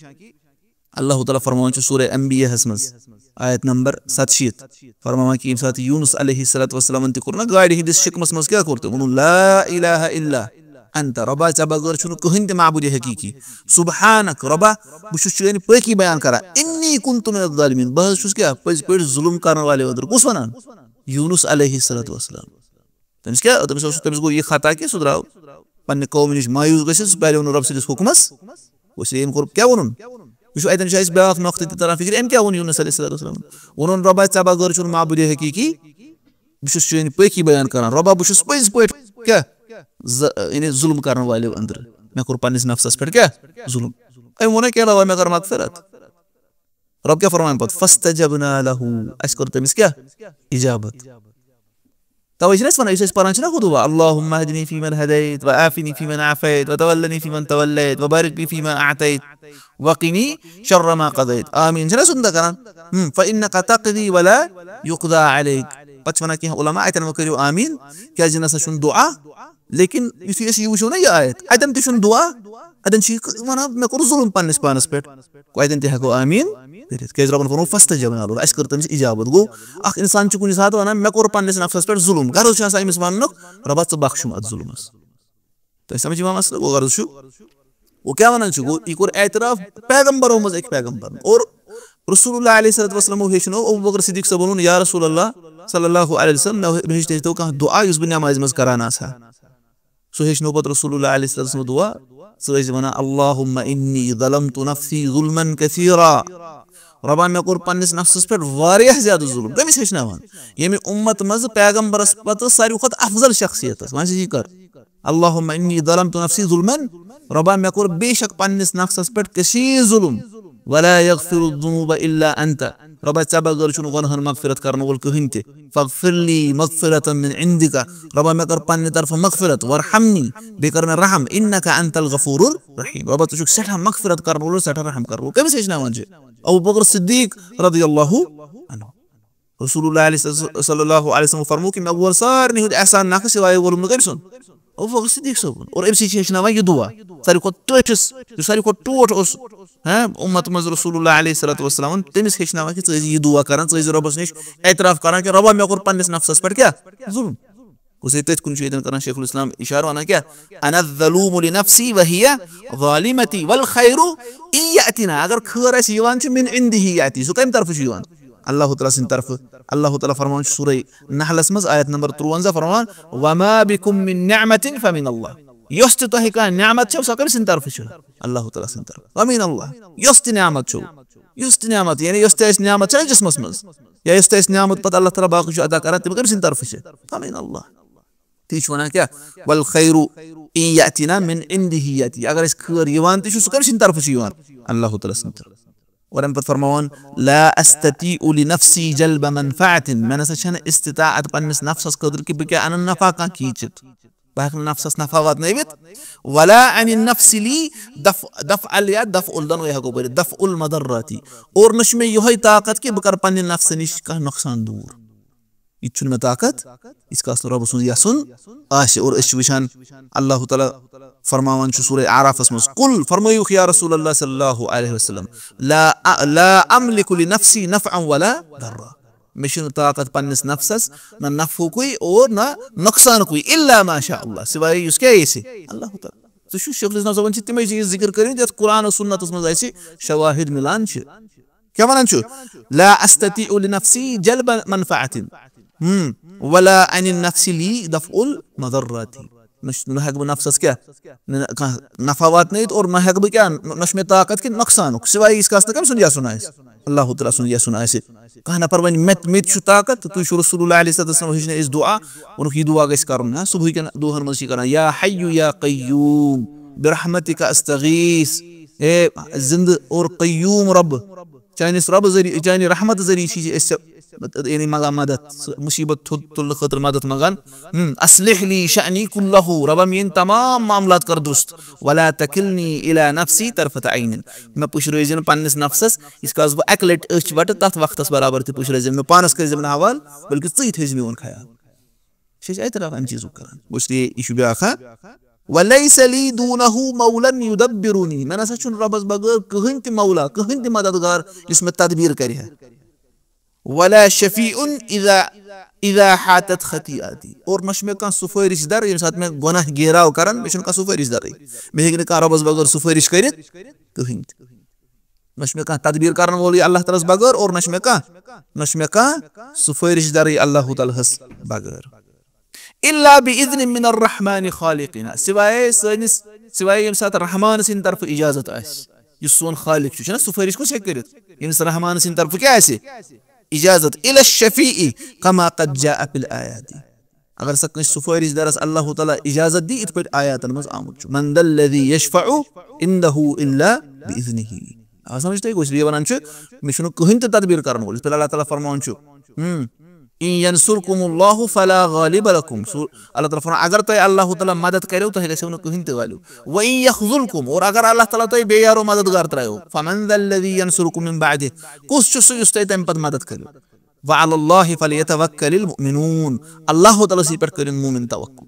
اللہ تعالیٰ فرماوان چھُ سورہ انبیاہس منٛز، آیت نمبر ستشیٖتھ، فرماوان کہِ ییٚمہِ ساتہٕ یونس علیہ الصلوۃ والسلامن تہِ کوٚر نا گاڈِ ہٕنٛدِس شِکمس منٛز کیٛاہ کوٚر تٔمۍ؟ ووٚنُن، "لا الہ الا انت"، رۄبا، ژےٚ بغٲر چھُنہٕ کٕہٕنۍ تہِ معبوٗدِ حقیٖقی۔ "سبحانک"، رۄبا، بہٕ چھُس چٲنۍ پٲکی بیان کران۔ "انی کنت من الظالمین"، بہٕ حظ چھُس کیٛاہ؟ پٔزۍ پٲٹھۍ ظلم کرن والٮ۪و أنٛدرٕ۔ کُس ونان؟ یونس علیہ الصلوۃ والسلام۔ تٔمِس کیٛاہ؟ تٔمِس اوس، تٔمِس گوٚو یہِ خطا کہِ سُہ درٛاو پننہِ قومہٕ نِش مایوٗس گٔژھِتھ، سُہ پیٛاریو نہٕ رۄب سٕنٛدِس حُکمس۔ گوٚو سُہ أمۍ کوٚر کیٛاہ ووٚنُن؟ وٕچھِو، اَتٮ۪ن چھُ اَسہِ بیٛاکھ نۄقطہٕ تہِ تران فِکرِ، أمۍ کیٛاہ ووٚن یوٗنس علیہ الصلوۃ والسلام؟ ووٚنُن، "رۄبا، ژےٚ بغٲر چھُنہٕ معبوٗدِ حقیٖقی۔" بہٕ چھُس چٲنۍ پٲکی بیان کران، رۄبا، بہٕ چھُس پٔزۍ پٲٹھۍ کیٛاہ؟ ز-، یعنی ظُلم کرن والٮ۪و أنٛدرٕ۔ مےٚ کوٚر پننِس نفسس پٮ۪ٹھ کیٛاہ؟ ظُلم۔ أمۍ ووٚن، "ہے، کیٛاہ رۄبا، مےٚ کر مغفرت۔" رۄب کیٛاہ فرماوان پتہٕ؟ "فاستجبنا لہ"، اَسہِ کوٚر تٔمِس کیٛاہ؟ اجابت۔ توے چھِنہٕ أسۍ وَنان، یُس أسۍ پَران چھِنہ ہُہ دُعا، "اللہم اہدنی فیمن ہدیت، و عافنی فیمن عافیت، و تولنی فیمن تولیت، و بارک لی فیما اعطیت، و قنی شر ما قضیت۔" آمین چھِنہ أسۍ تِم دۄہ کران؟ ہم، "فانک تقضی ولا یقضی علیک۔" پتہٕ چھِ وَنان کینٛہہ علماء، اَتٮ۪ن وۄنۍ کٔرِو آمین، کیٛازِ یہِ نہ سا چھُنہٕ دُعا۔ لیکن یُتھُے أسۍ یہِ وٕچھو نہ یہِ آیت، اَتٮ۪ن تہِ چھُنہٕ دُعا، اَتٮ۪ن چھِ یہِ وَنان، "مےٚ کوٚر ظُلُم پنٛنِس پانَس پٮ۪ٹھ۔" گوٚو اَتٮ۪ن تہِ ہٮ۪کو آمیٖن کٔرِتھ، کیٛازِ رۄبَن فرموو، "فاستجبنا لہ"، اَسہِ کٔر تٔمِس اِجابت۔ گوٚو، اَکھ اِنسان چھُ کُنہِ ساتہٕ وَنان، "مےٚ کوٚر پنٛنِس نفسَس پٮ۪ٹھ ظُلُم"، غرض چھُ آسان أمِس وَننُک، "رۄبا، ژٕ بخش یِم اَتھ ظُلمَس۔" تۄہہِ سَمٕجھ یِوان مسلہٕ؟ گوٚو، غرض چھُ، گوٚو کیٛاہ وَنان چھُ؟ گوٚو، یہِ کوٚر اعتراف پیغمبرو منٛز أکۍ پیغمبرن۔ اور رسول اللہ علیہ الصلوۃ والسلامو ہیٚچھنو ابو بکر صدیق صٲبن ووٚن، "یا رسول اللہ صلی اللہ علیہ وسلم، مےٚ، مےٚ ہیٚچھنٲیتو کانٛہہ دُعا یُس بہٕ نٮ۪مازِ منٛز کران آسہٕ ہا۔" سُہ ہیٚچھنو پتہٕ رسول اللہ علیہ الصلوۃ والسلام دُعا، سُہ ٲسۍ وَنان، "اللہم انی ظلمت نفسی ظلما کثیرا۔" رۄبا، مےٚ کوٚر پننِس نفسس پٮ۪ٹھ واریاہ زیادٕ ظُلم۔ کٔمِس ہیٚچھناوان؟ ییٚمہِ اُمت منٛز پیغمبرس پتہٕ ساروی کھۄتہٕ افضل شخصیت ٲس۔ وۄنۍ چھِ یہِ کر، "اللہم انی ظلمت نفسی ظلما"، رۄبا، مےٚ کوٚر بے شک پننِس نفسس پٮ۪ٹھ کثیر ظُلم۔ "ولا یغفر الذنوب الا انت"، رۄبا، ژےٚ بغٲر چھُنہٕ گۄنہن مغفرت کرن وول کٕہٕنۍ تہِ۔ "فاغفر لی مغفرة من عندک"، رۄبا، مےٚ کر پننہِ طرفہٕ مغفرت، "وارحمنی"، بیٚیہِ کر مےٚ رحم، "انک انت الغفور الرحیم"، رۄبا، ژٕ چھُکھ سٮ۪ٹھاہ مغفرت کرن وول، سٮ۪ٹھاہ رحم کرن وول۔ کٔمِس ہیٚچھناوان چھِ؟ ابو بکر صدیق رضی اللہ عنہ۔ رسول اللہ علیہ وسلم، صلی اللہ علیہ وسلم فرمو کہ مےٚ وول سارنٕے ہُنٛد احسان نکھٕ سوائے وولُم نہٕ کٔمۍ سُنٛد؟ ابو بکر صدیق صٲبُن۔ اور أمۍ سٕے چھِ ہیٚچھناوان یہِ دُعا۔ ساروی کھۄتہٕ ٹٲٹھِس، یُس ساروی کھۄتہٕ ٹوٹھ اوس، ہاں، اُمت منٛز رسول اللہ علیہ الصلوۃ والسلام، تٔمِس ہیٚچھناوان کہِ ژٕ ٲسۍ زِ یہِ دُعا کران، ژٕ ٲسۍ زِ رۄبَس نِش اعتراف کران کہِ رۄبا، مےٚ کوٚر پننِس نفسَس پٮ۪ٹھ کیٛاہ؟ ظُلم۔ گوٚو سُہ تٔتھۍ کُن چھُ ییٚتٮ۪ن کران شیخ الاسلام اِشارٕ، وَنان کیٛاہ؟ "انا الظلوم لنفسی وہی ظالمتی والخیر ان یأتینا"، اگر خٲر اَسہِ یِوان چھُ، "من عندہ یأتی"، سُہ کَمہِ طرفہٕ چھُ یِوان؟ اللہ تعالیٰ سٕنٛدِ طرفہٕ۔ اللہ تعالیٰ فرماوان چھُ سورہ نحلس منٛز آیت نمبر ترُوَنزاہ فرماوان، "وما بکم من نعمة فمن اللہ"، یۄس تہِ تۄہہِ کانٛہہ نعمت چھو، سۄ کٔمۍ سٕنٛدِ طرفہٕ چھِ؟ اللہ تعالیٰ سٕنٛدِ طرفہٕ۔ فمن اللہ، یۄس تہِ نعمت چھو، یۄس تہِ نعمت، یعنی یۄس تہِ اَسہِ نعمت چھےٚ نہ جسمس منٛز، یا یۄس تہِ اَسہِ نعمت پتہٕ اللہ تعالیٰ باقٕے چھُ عطا کران، تِم کٔمۍ سٕنٛدِ طرفہٕ چھِ؟ فمن اللہ۔ تہِ چھُ وَنان کیٛاہ؟ "والخیر ان یأتینا من عنده یأتی"، اگر اَسہِ خٲر یِوان تہِ چھُ، سُہ کٔمۍ سٕنٛدِ طرفہٕ چھُ یِوان؟ اللہ تعالیٰ سٕنٛدِ طرفہٕ۔ اور اَمہِ پتہٕ فرماوان، "لا استطیع لنفسی جلب منفعة"، مےٚ نسا چھَنہٕ استطاعت پننِس نفسس خٲطرٕ کہِ بہٕ کیٛاہ اَنہٕ نفع کانٛہہ کھیٖنچِتھ، بہٕ ہٮ۪کہٕ نہٕ نفسس نفع واتنٲوِتھ۔ "ولا عن النفس لی دفع، دفع ال"، یا دفع ال دۄنوَے ہٮ۪کو پٔرِتھ، "دفع المضرات"، اور نہ چھُ مےٚ یِہوٚے طاقت کہِ بہٕ کرٕ پننہِ نفسہٕ نِش کانٛہہ نۄقصان دوٗر۔ یہِ تہِ چھُنہٕ مےٚ طاقت، ییٖتِس کالس نہٕ رۄبہٕ سُنٛد یَژھُن آسہِ۔ اور أسۍ چھِ وٕچھان، اللہ تعالیٰ فرماوان چھُ سورہ اعرافس منٛز، "قل"، فرمٲیِو یا رسول اللہ صلی اللہ علیہ وسلم، "لا، لا املک لنفسی نفعا ولا ضرا"، مےٚ چھُنہٕ طاقت پننِس نفسس نہ نفعُکُے اور نہ نۄقصانُکُے، "الا ما شاء اللہ"، سوائے یُس کیٛاہ یژھِ اللہ تعالیٰ۔ تُہۍ چھِو شیخ الاسلام صٲبن چھِ تِمے چیٖز ذکر کٔرمٕتۍ یتھ قرآن و سنتس منٛز اَسہِ شواہد مِلان چھِ۔ کیٛاہ وَنان چھُ؟ "لا استطیع لنفسی جلب منفعة، ہم، ولا عن النفس لی دفع المضرات"۔ نہ چھُ، نہ ہٮ۪کہٕ بہٕ نفسس کیٛاہ، نہ، نہ کانٛہہ نفع واتنٲیِتھ اور نہ ہٮ۪کہٕ بہٕ کیٛاہ، نہ، نہ چھُ مےٚ طاقت کہِ نۄقصانُک، سوائے ییٖتِس کالس نہٕ کٔمۍ سُنٛد یَژھُن آسہِ؟ اللہ تعالیٰ سُنٛد یَژھُن آسہِ۔ کانٛہہ نفر وَنہِ، "مےٚ، مےٚ تہِ چھُ طاقت"، تہٕ تُہۍ چھِو رسول اللہ علیہ الصلوۃ والسلام ہیٚچھنٲے أسۍ دُعا، ووٚنُکھ، یہِ دُعا گژھِ کَرُن، ہا، صُبحٕکٮ۪ن دُہَن منٛز چھِ کَران، "یا حی یا قیوم برحمتک استغیث"، اے زِندٕ اور قیوم رۄب، چٲنِس رۄبہٕ ذٔریعہٕ، چانہِ رحمتہٕ ذٔریعہٕ چھِ أسۍ ژےٚ، یعنی، منٛگان مدد، سُہ مُصیٖبت تُل-، تُلنہٕ خٲطرٕ مدد منٛگان۔ ہم، "اصلح لی شأنی کلہ"، رۄبا میٲنۍ تمام معاملات کر درست، "ولا تکلنی الی نفسی طرفۃ عین"، مےٚ پُشرٲوزِ نہٕ پننِس نفسس، ییٖتِس کالس بہٕ اکہِ لٹہِ أچھ وٹہٕ تتھ وقتس برابر تہِ پُشرٲوزِ نہٕ، مےٚ پانس کٔرزِ نہٕ حوالہٕ، بلکہِ ژٕے تھٲیزِ میون خیال۔ چھِ أسۍ اعتراف امہِ چیٖزُک کران۔ گوٚو اس لیے یہِ چھُ بیٛاکھ اکھ، "ولیس لی دونہ مولا یدبرنی"، مےٚ نسا چھُنہٕ رۄبس بغٲر کٕہٕنۍ تہِ مولا، کٕہٕنۍ تہِ مددگار یُس مےٚ تدبیر کرِ ہا۔ "ولا شفیع اذا، اذا حاتت خطیئاتی"، اور نہ چھُ مےٚ کانٛہہ سُفٲرِش در، ییٚمہِ ساتہٕ مےٚ گۄناہ گیراو کران، مےٚ چھُنہٕ کانٛہہ سُفٲرِش درٕے، مےٚ ہیٚکہِ نہٕ کانٛہہ رۄبس بغٲر سُفٲرِش کٔرِتھ کٕہٕنۍ تہِ۔ نہ چھُ مےٚ کانٛہہ تدبیر کرن وولٕے اللہ تعالیٰ ہس بغٲر، اور نہ چھُ مےٚ کانٛہہ، نہ چھُ مےٚ کانٛہہ سُفٲرِش درٕے اللہ تعالیٰ ہس بغٲر۔ "الا باذن من الرحمن خالقنا"، سوائے سٲنِس، سوائے ییٚمہِ ساتہٕ رحمان سٕنٛدِ طرفہٕ اجازت آسہِ، یُس سون خالق چھُ، چھُنہ سُفٲرِش کُس ہیٚکہِ کٔرِتھ؟ ییٚمِس رحمان سٕنٛدِ طرفہٕ کیٛاہ آسہِ؟ اجازت۔ "الا الشفیع کما قد جاء فی الآیات"، اگر سا کٲنٛسہِ سُفٲرِش درس اللہ تعالیٰ اجازت دی، یِتھ پٲٹھۍ آیاتن منٛز آمُت چھُ، "من ذا الذی یشفع عندہ الا باذنہ"۔ آ، سمجھ تۄہہِ، گوٚو، اس لیے ونان چھُ، مےٚ چھُنہٕ کٕہٕنۍ تہِ تدبیر کرن وول، یِتھ پٲٹھۍ اللہ تعالیٰ فرماوان چھُ، ہم، "ان ینصرکم اللہ فلا غالب لکم"، سو-، اللہ تعالیٰ فرماوان، اگر تۄہہِ اللہ تعالیٰ مدد کریو، تۄہہِ گژھیو نہٕ کٕہٕنۍ تہِ غالب۔ "وان یخذلکم"، اور اگر اللہ تعالیٰ تۄہہِ بے یارو مددگار ترٛایو، "فمن ذا الذی ینصرکم من بعدہ"، کُس چھُ سُہ یُس تۄہہِ تَمہِ پتہٕ مدد کریو؟ "وعلی اللہ فلیتوکل المؤمنون"، اللہ تعالیٰ سٕے پٮ۪ٹھ کٔرِن مومن توکل۔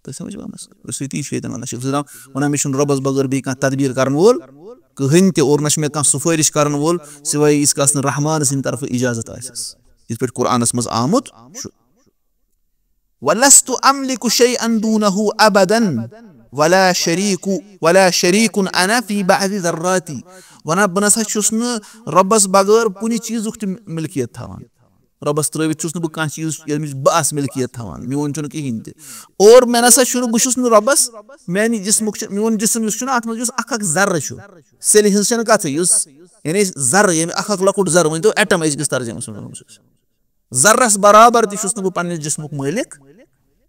تُہۍ سمجھ بہٕ مسلہٕ؟ سۭتی چھُ ییٚتٮ۪ن ونان، شیخ الاسلام ونان، مےٚ چھُنہٕ رۄبس بغٲر بیٚیہِ کانٛہہ تدبیر کرن وول کٕہٕنۍ تہِ، اور نہ چھُ مےٚ کانٛہہ سُفٲرِش کرن وول، سوائے ییٖتِس کالس نہٕ رحمان سٕنٛدِ طرفہٕ اجازت آسٮ۪س، یِتھ پٲٹھۍ قرآنس منٛز آمُت چھُ۔ "ولست املک شیئا دونہ ابدا ولا شریک، ولا شریک انا فی بعض ذراتی"، ونان، بہٕ نسا چھُس نہٕ رۄبس بغٲر کُنہِ چیٖزُک تہِ ملکیت تھاوان۔ رۄبس ترٲوِتھ چھُس نہٕ بہٕ کانٛہہ چیٖز ییٚمِچ بہٕ آسہٕ ملکیت تھاوان، میون چھُنہٕ کِہینۍ تہِ۔ اور مےٚ نسا چھُنہٕ، بہٕ چھُس نہٕ رۄبس، میانہِ جسمُک چھُ، میون جسم یُس چھُنہٕ، اتھ منٛز یُس اکھ اکھ ذرٕ چھُ، سیلہِ ہٕنٛز چھنہٕ کتھٕے، یُس، یعنی، ذرٕ، ییٚمہِ اکھ اکھ لۄکُٹ ذرٕ، ؤنۍ تو ایٹم أزکِس ترجمس منٛز وَنو أسۍ۔ ذرس برابر تہِ چھُس نہٕ بہٕ پننِس جسمُک مٲلِک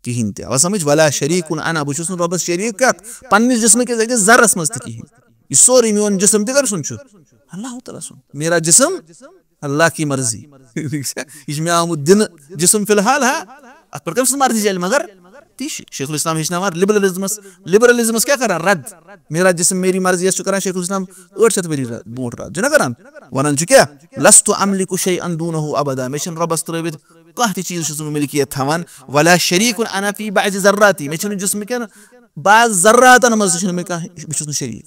کِہینۍ تہِ۔ آوا سمجھ؟ "ولا شریک انا"، بہٕ چھُس نہٕ رۄبس شریک کتھ، پننِس جسمہٕ کِس أکِس ذرس منٛز تہِ کِہینۍ۔ یہِ سورُے میون جسم تہِ کٔمۍ سُنٛد چھُ؟ اللہ تعالیٰ سُنٛد۔ میرا جسم اللہ کی مرضی۔ یہِ چھُ مےٚ آمُت دِنہٕ جسم فی الحال، ہا، اتھ پٮ۪ٹھ کٔمۍ سٕنٛز مرضی چلہِ؟ مگر تی چھُ شیخ الاسلام ہیٚچھناوان لبرلزمس۔ لبرلزمس کیٛاہ کران؟ رد۔ "میرا جسم میری مرضی" یس چھُ کران شیخ الاسلام ٲٹھ شیٚتھ ؤری رد، برونٛٹھ رد، چھُنہ کران؟ ونان چھُ کیٛاہ؟ "لست املک شیئا دونہ ابدا"، مےٚ چھُنہٕ رۄبس ترٲوِتھ کانٛہہ تہِ چیٖز چھُس نہٕ ملکیت تھاوان۔ "ولا شریک انا فی بعض ذراتی"، مےٚ چھُنہٕ جسمہٕ کٮ۪ن بعض ذراتن منٛز تہِ چھُنہٕ مےٚ کانٛہہ، بہٕ چھُس نہٕ شریک۔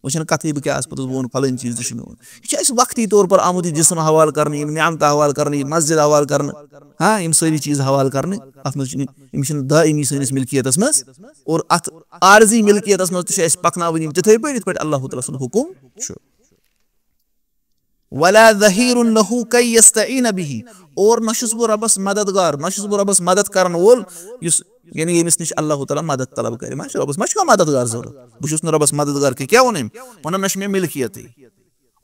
وۄنۍ چھَنہٕ کَتھٕے بہٕ کیٛاہ آسہٕ پوٚتُس، بہٕ وَنہٕ فلٲنۍ چیٖز تہِ چھُ میون۔ یہِ چھُ اَسہِ وقتی طور پر آمُت یہِ جسم حوالہٕ کرنہٕ، یِم نعمتہٕ حوالہٕ کرنہٕ، یہِ مسجد حوالہٕ کرنہٕ، ہاں، یِم سٲری چیٖز حوالہٕ کرنہٕ۔ اَتھ منٛز چھِنہٕ، یِم چھِنہٕ دٲیمی سٲنِس ملکیتس منٛز، اور اَتھ عارضی ملکیتس منٛز تہِ چھِ اَسہِ پَکناوٕنۍ یِم تِتھَے پٲٹھۍ، یِتھ پٲٹھۍ اللہ تعالیٰ سُنٛد حُکم چھُ۔ "ولا ظهير له كي يستعين به"، اور نہ چھُس بہٕ رۄبَس مددگار، نہ چھُس بہٕ رۄبَس مدد کرن وول، یُس، یعنی ییٚمِس نِش اللہ تعالیٰ مدد طلب کرِ۔ ما چھُ رۄبَس، ما چھُ کانٛہہ مددگار ضروٗرت؟ بہٕ چھُس نہٕ رۄبَس مددگار، کہِ کیٛاہ ووٚن أمۍ؟ وَنان نہ چھُ مےٚ ملکیتٕے۔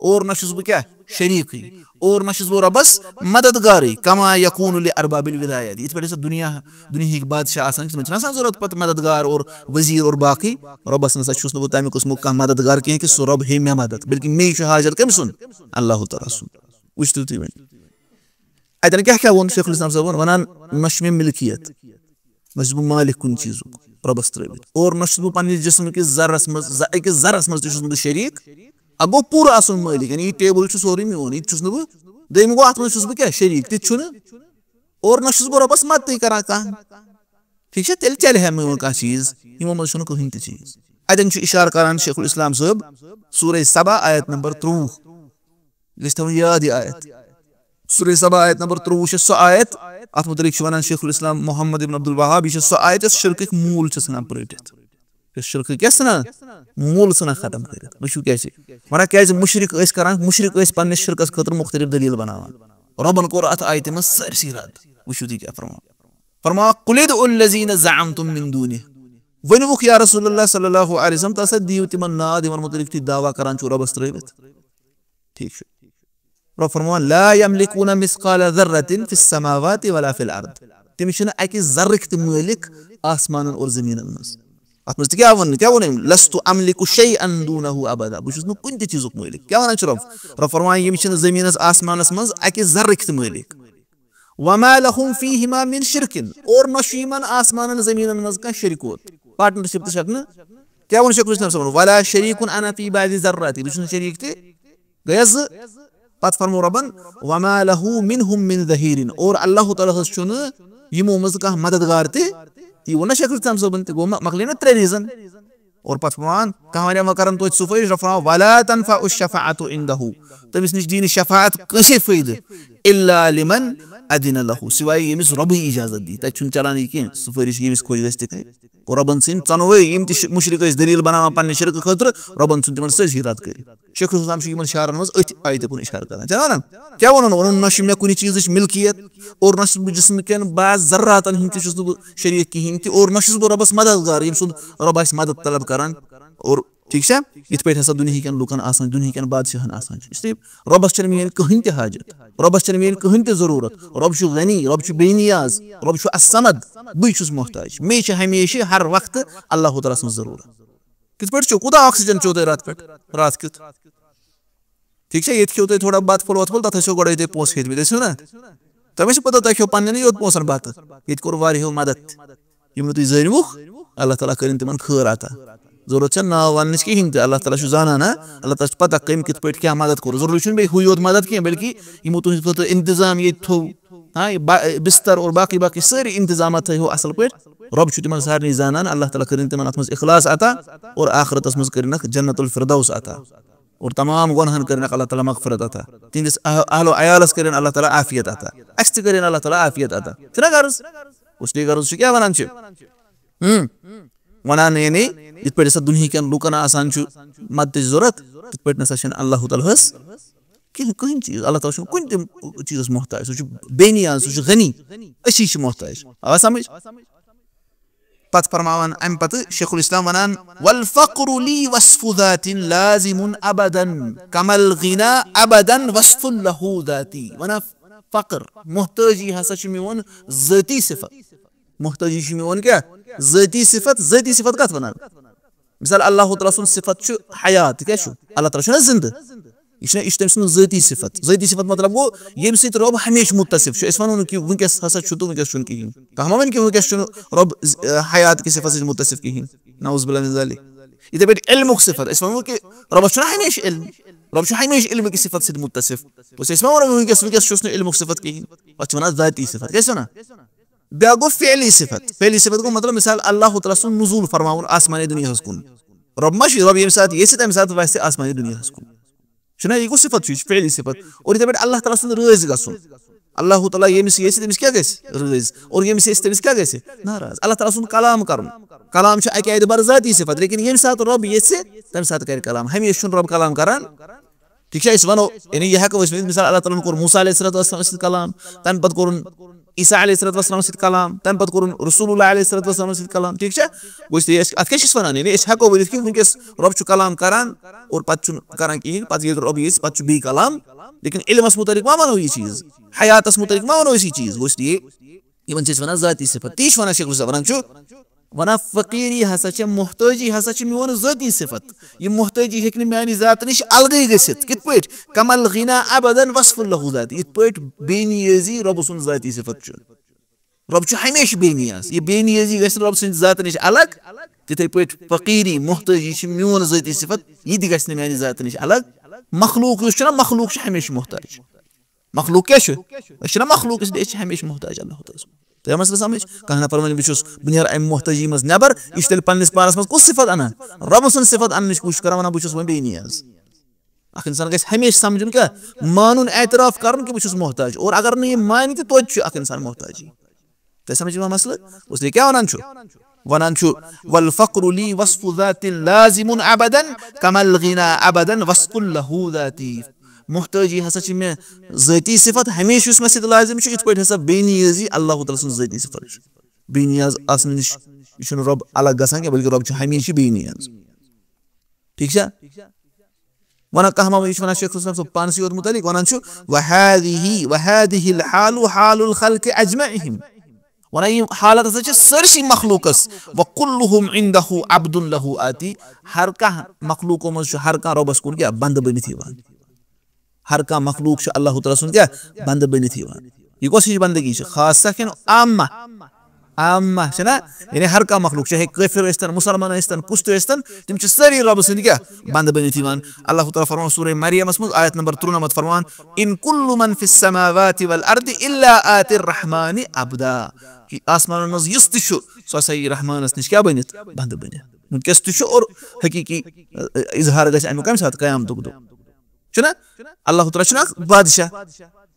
اور نہ چھُس بہٕ کیٛاہ، شریٖکٕے، اور نہ چھُس بہٕ رۄبَس مددگارٕے، کما یکون لارباب الولایات، یِتھ پٲٹھۍ ہسا دُنیا، دُنیہٕکۍ بادشاہ آسان چھِ، تِمن چھِنہٕ آسان ضروٗرت پتہٕ مددگار اور وزیٖر اور باقٕے۔ رۄبَس نہ سا چھُس نہٕ بہٕ تَمہِ قٕسمُک کانٛہہ مددگار کینٛہہ کہِ سُہ رۄب ہیٚیہِ مےٚ مدد، بلکہِ مے چھُ حاجت کٔمۍ سُنٛد؟ اللہ تعالیٰ سُنٛد۔ وٕچھتو تُہۍ وۄنۍ۔ اَتٮ۪ن کیٛاہ کیٛاہ ووٚن شیخ الاسلام صٲبَن؟ وَنان، نہ چھُ مےٚ مِلکیت، نہ چھُس بہٕ مٲلِک کُنہِ چیٖزُک رۄبَس ترٛٲوِتھ، اور نہ چھُس بہٕ پنٛنِس جِسمہٕ کِس ذرَس منٛز، ز-، أکِس ذرَس منٛز تہِ چھُس نہٕ بہٕ شریٖک۔ اَ گوٚو پوٗرٕ اَصٕل مٲلِک، یعنی یہِ ٹیبٕل چھُ سورُے میون، یہِ تہِ چھُس نہٕ بہٕ، دوٚیمہِ گوٚو اَتھ منٛز چھُس بہٕ کیٛاہ، شریٖک تہِ چھُنہٕ، اور نہ چھُس بہٕ رۄبَس مدتٕے کران کانٛہہ۔ ٹھیٖک چھا؟ تیٚلہِ چَلہِ ہا میون کانٛہہ چیٖز؟ یِمو منٛز چھُنہٕ کٕہٕنۍ تہِ چیٖز۔ اَتٮ۪ن چھُ اِشارٕ کران شیخ الاسلام صٲب سورہ سبا آیت نمبر ترٛۆوُہ۔ یہِ گژھِ تھاوُن یاد یہِ آیت۔ سورہ سبا آیت نمبر ترٛۆوُہ چھِ سۄ آیت، اَتھ مُتعلِق چھُ وَنان شیخ الاسلام محمد ابن عبد الوہاب، یہِ چھِ سۄ آیت یۄس شرکٕکۍ موٗل چھِ ژھٕنان پرٛٲٹِتھ۔ یۄس شرکٕکۍ کیٛاہ ژھٕنان؟ موٗل ژھٕنان ختم کٔرِتھ۔ وٕچھِو کیٛازِ؟ وَنان کیٛازِ مُشرِک ٲسۍ کران، مُشرِک ٲسۍ پنٛنِس شرکَس خٲطرٕ مُختلف دٔلیٖل بناوان۔ رۄبَن کوٚر اَتھ آیتہِ منٛز سٲرسٕے رد۔ وٕچھِو تُہۍ کیٛاہ فرمان۔ فرمان، "قل ادعوا الذین زعمتم من دونہ۔" ؤنِوُکھ یا رسول اللہ صلی اللہ علیہ وسلم، تہٕ ہسا دِیِو تِمن ناد، یِمن مُتعلِق تُہۍ دعویٰ کران چھِو رۄبَس ترٲوِتھ۔ ٹھیٖک چھُ۔ رۄب فرمان، "لا یملکون مثقال ذرة فی السماوات ولا فی الارض۔" تِم چھِنہٕ اَکہِ ذرٕکۍ تہِ مٲلِک آسمانن اور زٔمیٖنن منٛز۔ اَتھ منٛز تہِ کیٛاہ ووٚن؟ کیٛاہ ووٚن أمۍ؟ "لست املک شیئا دونہ ابدا۔" بہٕ چھُس نہٕ کُنہِ تہِ چیٖزُک مٲلِک۔ کیٛاہ وَنان چھُ رۄب؟ رۄب فرمان، یِم چھِنہٕ زٔمیٖنس آسمانس منٛز اَکہِ ذرٕکۍ تہِ مٲلِک۔ وما لهم فیہما من شرک، اور نہ چھُ یِمن آسمانن زٔمیٖنن منٛز کانٛہہ شریٖک۔ پارٹنرشپ تہِ چھکھ نہٕ۔ کیٛاہ ووٚن شیخ الاسلام صٲبن؟ "ولا شریک انا فی بعض ذراتی"، بہٕ چھُس نہٕ شریٖک تہِ۔ گٔیَس زٕ۔ پتہٕ فرمو رۄبن، "وما له منهم من ظہیر"، اور اللہ تعالیٰ ہس چھُنہٕ یِمو منٛز کانٛہہ مددگار تہِ۔ یہِ ووٚن نہ شیخ الاسلام صٲبن تہِ، گوٚو مۄ-، مۄکلے نہ ترٛےٚ ریٖزن۔ اور پتہٕ فرمان، کانٛہہ وَنہِ وۄنۍ کرن توتہِ سُفٲرِش، رۄب فرمان، "ولا تنفع الشفاعۃ عندہ"، تٔمِس نِش دی نہٕ شفاعت کٲنٛسے فٲیدٕ، "الا لمن اذن له"، سوائے ییٚمِس رۄبٕے اجازت دی۔ تتہِ چھُنہٕ چلان یہِ کینٛہہ، سُفٲرِش ییٚمِس خۄش گژھِ تہِ کرِ۔ گوٚو رۄبن ژھٕنۍ ژۄنوَے، یِم تہِ شِ-، مُشرِک ٲسۍ دٔلیٖل بناوان پننہِ شرکہٕ خٲطرٕ، رۄبن ژھُن تِمن سٲرسٕے رد کٔرِتھ۔ شیخ الاسلام چھُ یِمن شعرن منٛز أتھۍ آیتہِ کُن اِشارٕ کران۔ چھا ونان؟ کیٛاہ ووٚنُن؟ ووٚنُن، نہ چھُ مےٚ کُنہِ چیٖزٕچ مِلکیت، اور نہ چھُس بہٕ جسمہٕ کٮ۪ن بعض ذراتن ہُنٛد تہِ چھُس نہٕ بہٕ شریٖک کِہیٖنۍ تہِ، اور نہ چھُس بہٕ رۄبس مددگار، ییٚمہِ سُنٛد رۄب آسہِ مدد طلب کران۔ اور ٹھیٖک چھا؟ یِتھ پٲٹھۍ ہسا دُنہِکٮ۪ن لُکن آسان، دُنہِکٮ۪ن بادشاہن آسان چھُ۔ اس لیے رۄبس چھنہٕ میٲنۍ کٕہٕنۍ تہِ حاجت، رۄبس چھنہٕ میٲنۍ کٕہٕنۍ تہِ ضروٗرت۔ رۄب چھُ غنی، رۄب چھُ بے نیاز، رۄب چھُ الصمد، بٕے چھُس محتاج۔ مے چھِ ہمیشہِ ہر وقتہٕ اللہ تعالیٰ سٕنٛز ضروٗرت۔ کِتھ پٲٹھۍ چھُو؟ کوٗتاہ آکسیجن چھُو تۄہہِ راتہٕ پٮ۪ٹھ، راتھ کیُتھ؟ ٹھیٖک چھا؟ ییٚتہِ کھیٚیِو تُہۍ تھوڑا بتہٕ پھوٚل وتہٕ پھوٚل، تتھ ٲسِو گۄڈے تُہۍ پونٛسہٕ ہیٚتمٕتۍ، ٲسِو نا؟ تۄہہِ ما چھِ پتہ تۄہہِ کھیوٚو پننٮ۪نٕے یوت پونٛسن بتہٕ؟ ییٚتہِ کوٚر واریاہو مدد۔ یِم نہٕ تُہۍ زٲنِوُکھ، اللہ تعالیٰ کٔرِنۍ تِمن خٲر عطا۔ ضروٗرت چھےٚ ناو وننٕچ کِہیٖنۍ تہِ، اللہ تعالیٰ چھُ زانان، ہا؟ اللہ تعالیٰ چھُ پتہ کٔمۍ کِتھ پٲٹھۍ کیٛاہ مدد کوٚر۔ ضروٗری چھُنہٕ بیٚیہِ ہُے یوت مدد کینٛہہ، بلکہِ یِمو تُہٕنٛدِ خٲطرٕ انتظام ییٚتہِ تھوٚو، ہا، یہِ با-، بستر اور باقٕے باقٕے سٲری انتظامات تھٲیہو اصل پٲٹھۍ۔ رۄب چھُ تِمن سارنٕے زانان، اللہ تعالیٰ کٔرِنۍ تِمن اتھ منٛز اخلاص عطا اور آخرتس منٛز کٔرِنکھ جنت الفردوس عطا۔ اور تمام گۄنہن کٔرِنکھ اللہ تعالیٰ مغفرت عطا۔ تِہنٛدِس اہ-، اہل و عیالس کٔرِنۍ اللہ تعالیٰ عافیت عطا۔ اسہِ تہِ کٔرِنۍ اللہ تعالیٰ عافیت عطا۔ چھُنہ غرض؟ اس لیے غرض چھُ کیٛاہ ونان چھِ؟ ہم۔ ونان یعنی یِتھ پٲٹھۍ ہسا دُنہِکٮ۪ن لُکن آسان چھُ مدتٕچ ضروٗرت، تِتھ پٲٹھۍ نسا چھِنہٕ اللہ تعالیٰ ہس کِہیٖنۍ، کٕہٕنۍ چیٖز۔ اللہ تعالیٰ چھُنہٕ کُنہِ تہِ چیٖزس محتاج، سُہ چھُ بے نیاز، سُہ چھُ غنی، أسی چھِ محتاج۔ آوا سمجھ؟ پتہٕ فرماوان امہِ پتہٕ شیخ الاسلام ونان، "والفقر لی وصف ذات لازم ابدا، کما الغنی ابدا وصف له ذاتی"۔ ونان فقر، محتٲجی ہسا چھُ میون ذٲتی صفت۔ محتٲجی چھُ میون کیٛاہ؟ ذٲتی صفت۔ ذٲتی صفت کتھ ونان؟ مثال، اللہ تعالیٰ سُنٛد صفت چھُ حیات، کیٛاہ چھُ؟ اللہ تعالیٰ چھُنہ زندٕ؟ یہِ چھُنہ، یہِ چھُ تٔمۍ سُنٛد ذٲتی صفت۔ ذٲتی صفت مطلب گوٚو، ییٚمہِ سۭتۍ رۄب ہمیشہِ مُتصف چھُ۔ أسۍ وَنو نہٕ کہِ وٕنکیٚس ہسا چھُ تہٕ وٕنکیٚس چھُنہٕ کِہیٖنۍ۔ کانٛہہ ما وَنہِ کہِ وٕنکیٚس چھُنہٕ رۄب ز-، حیات کِس صفت سۭتۍ مُتصف کِہیٖنۍ۔ نعوذ باللہ من ذالک۔ یِتھَے پٲٹھۍ علمُک صفت، أسۍ وَنو کہِ رۄبَس چھُنہ ہمیشہِ علم۔ رۄب چھُ ہمیشہِ علمہٕ کِس صفت سۭتۍ مُتصف۔ بس أسۍ ما وَنو وٕنکیٚس، وٕنکیٚس چھُس نہٕ علمُک صفت کِہیٖنۍ۔ اَتھ چھِ وَنان ذٲتی صفت۔ کیٛاہ چھِ وَنان؟ بیٛاکھ گوٚو فعلی صفت۔ فعلی صفت گوٚو مطلب، مثال، اللہ تعالیٰ سُنٛد نزول فرماوُن آسمانِ دُنیاہَس کُن۔ رۄب ما چھُ، رۄب ییٚمہِ ساتہٕ یژھِ، تَمہِ ساتہٕ وَسہِ آسمانِ دُنیاہَس کُن۔ چھُنہ، یہِ گوٚو صفت چھُ، یہِ چھُ فعلی صفت۔ اور یِتھَے پٲٹھۍ اللہ تعالیٰ سُنٛد رٲضۍ گژھُن۔ اللہ تعالیٰ ییٚمِس یژھِ، تٔمِس کیٛاہ گژھِ؟ رٲضۍ۔ اور ییٚمِس یژھِ، تٔمِس کیٛاہ گژھِ؟ ناراض۔ اللہ تعالیٰ سُنٛد کلام کَرُن۔ کلام چھُ اَکہِ آیہِ دُبارٕ ذٲتی صفت، لیکن ییٚمہِ ساتہٕ رۄب یژھِ، تَمہِ ساتہٕ کَرِ کلام۔ ہمیشہِ چھُنہٕ رۄب کلام کَران۔ ٹھیٖک چھا؟ أسۍ وَنو، یعنی یہِ ہٮ۪کو أسۍ ؤنِتھ، مثال، اللہ تعالیٰ ہَن کوٚر موسیٰ علیہ الصلوۃ والسلام سۭتۍ کلام، تَمہِ پَتہٕ کوٚرُن عیسیٰ علیہ الصلوۃ والسلام سۭتۍ کلام، تَمہِ پَتہٕ کوٚرُن رسول اللہ علیہ الصلوۃ والسلام سۭتۍ کلام، ٹھیٖک چھا؟ گوٚو، اس لیے أسۍ، اَتھ کیٛاہ چھِ أسۍ وَنان؟ یعنی أسۍ ہٮ۪کو ؤنِتھ کہِ وٕنکیٚس رۄب چھُ کلام کران اور پَتہٕ چھُنہٕ کران کِہیٖنۍ، پَتہٕ ییٚلہِ رۄب ییٚژھِ پَتہٕ چھُ بیٚیہِ کلام، لیکن علمَس مُتعلِق ما وَنو یہِ چیٖز، حیاتَس مُتعلِق ما وَنو أسۍ یہِ چیٖز؟ گوٚو، اس لیے یِمَن چھِ أسۍ وَنان ذٲتی صفت، تی چھِ وَنان شیخ الاسلام، وَنان چھُ، وَنان فقیٖری ہسا چھِ، محتٲجی ہسا چھِ میون ذٲتی صفت۔ یہِ محتٲجی ہیٚکہِ نہٕ میانہِ ذاتہٕ نِش الگٕے گٔژھِتھ۔ کِتھ پٲٹھۍ؟ کما الغنا ابدا وصف له ذاتی۔ یِتھ پٲٹھۍ بے نیٲزی رۄبہٕ سُنٛد ذٲتی صفت چھُ۔ رۄب چھُ ہمیشہِ بے نیاز۔ یہِ بے نیٲزی گژھِ نہٕ رۄبہٕ سٕنٛدِ ذاتہٕ نِش الگ۔ تِتھے پٲٹھۍ فقیٖری، محتٲجی چھِ میون ذٲتی صفت، یہِ تہِ گژھِ نہٕ میانہِ ذاتہٕ نِش الگ۔ مخلوق یُس چھُنہ، مخلوق چھُ ہمیشہِ محتاج۔ مخلوق کیٛاہ چھُ؟ أسۍ چھِنہ مخلوق، اس لیے أسۍ چھِ ہمیشہِ محتاج اللہ تعالیٰ ہس۔ تۄہہِ آو مسلہٕ سمجھ؟ کانٛہہ نفر وَنہِ، بہٕ چھُس، بہٕ نیرٕ اَمہِ محتٲجی منٛز نٮ۪بر، یہِ چھُ تیٚلہِ پننِس پانس منٛز کُس صفت اَنان؟ رۄبہٕ سٕنٛز صفت اَننٕچ کوٗشِش کران، وَنان، بہٕ چھُس وۄنۍ بے نیاز۔ اکھ انسان گژھِ ہمیشہِ سمجھُن کیٛاہ؟ مانُن، اعتراف کرُن کہِ بہٕ چھُس محتاج۔ اور اگر نہٕ یہِ مانہِ تہِ، توتہِ چھُ اکھ انسان محتاجی۔ تۄہہِ سمجھ یِوان مسلہٕ؟ اس لیے کیٛاہ وَنان چھُ؟ وَنان چھُ، والفقر لی وصف ذات لازم ابدا، کما الغنا ابدا وصف له ذاتی۔ محتٲجی ہسا چھِ مےٚ ذٲتی صفت، ہمیشہِ یُس مےٚ سۭتۍ لازم چھُ، یِتھ پٲٹھۍ ہسا بے نیٲزی اللہ تعالیٰ سٕنٛز ذٲتی صفت چھُ۔ بے نیاز آسنہٕ نِش یہِ چھُنہٕ رۄب الگ گژھان کینٛہہ، بلکہِ رۄب چھُ ہمیشہِ بے نیاز۔ ٹھیٖک چھا؟ وَنان کانٛہہ ما، یہِ چھُ وَنان شیخ الاسلام صٲب پانسٕے یوت مُتعلِق، وَنان چھُ، وَهذه، وَهذه الحال حال الخلق أجمعهم۔ وَنان یہِ حالت ہسا چھِ سٲرسٕے مخلوقس، وَكُلُّهُمْ عِنْدَهُ عَبْدٌ لَهُ آتِي۔ ہر کانٛہہ مخلوقو منٛز چھُ ہر کانٛہہ رۄبس کُن کیٛاہ؟ بندٕ بٔنِتھ یِوان۔ ہر کانٛہہ مخلوق چھُ اللہ تعالیٰ سُنٛد کیٛاہ؟ بندٕ بٔنِتھ یِوان۔ یہِ کۄس ہِش بندگی چھِ؟ خاصہ کِنہٕ عامہ؟ عامہ چھِ نا؟ یعنی ہر کانٛہہ مخلوق، چاہے کٲفِر ٲسۍتن، مُسلمان ٲسۍتن، کُس تہِ ٲسۍتن، تِم چھِ سٲری رۄبہٕ سٕنٛدۍ کیٛاہ؟ بندٕ بٔنِتھ یِوان۔ اللہ تعالیٰ فرمان سورہ مریمس منٛز آیت نمبر ترُنَمَتھ فرمان، إِنْ كُلُّ مَنْ فِي السَّمَاوَاتِ وَالْأَرْضِ إِلَّا آتِي الرَّحْمَٰنِ عَبْدًا۔ کہِ آسمانن منٛز یُس تہِ چھُ، سُہ ہسا یی رحمانس نِش کیٛاہ بٔنِتھ؟ بندٕ بٔنِتھ۔ وٕنکیٚس تہِ چھُ اور حقیٖقی، اَ، اظہار گژھِ اَمیُک کَمہِ ساتہٕ؟ قیامتُک دۄہ۔ چھُنہ؟ اللہ تعالیٰ چھُنہ اکھ بادشاہ،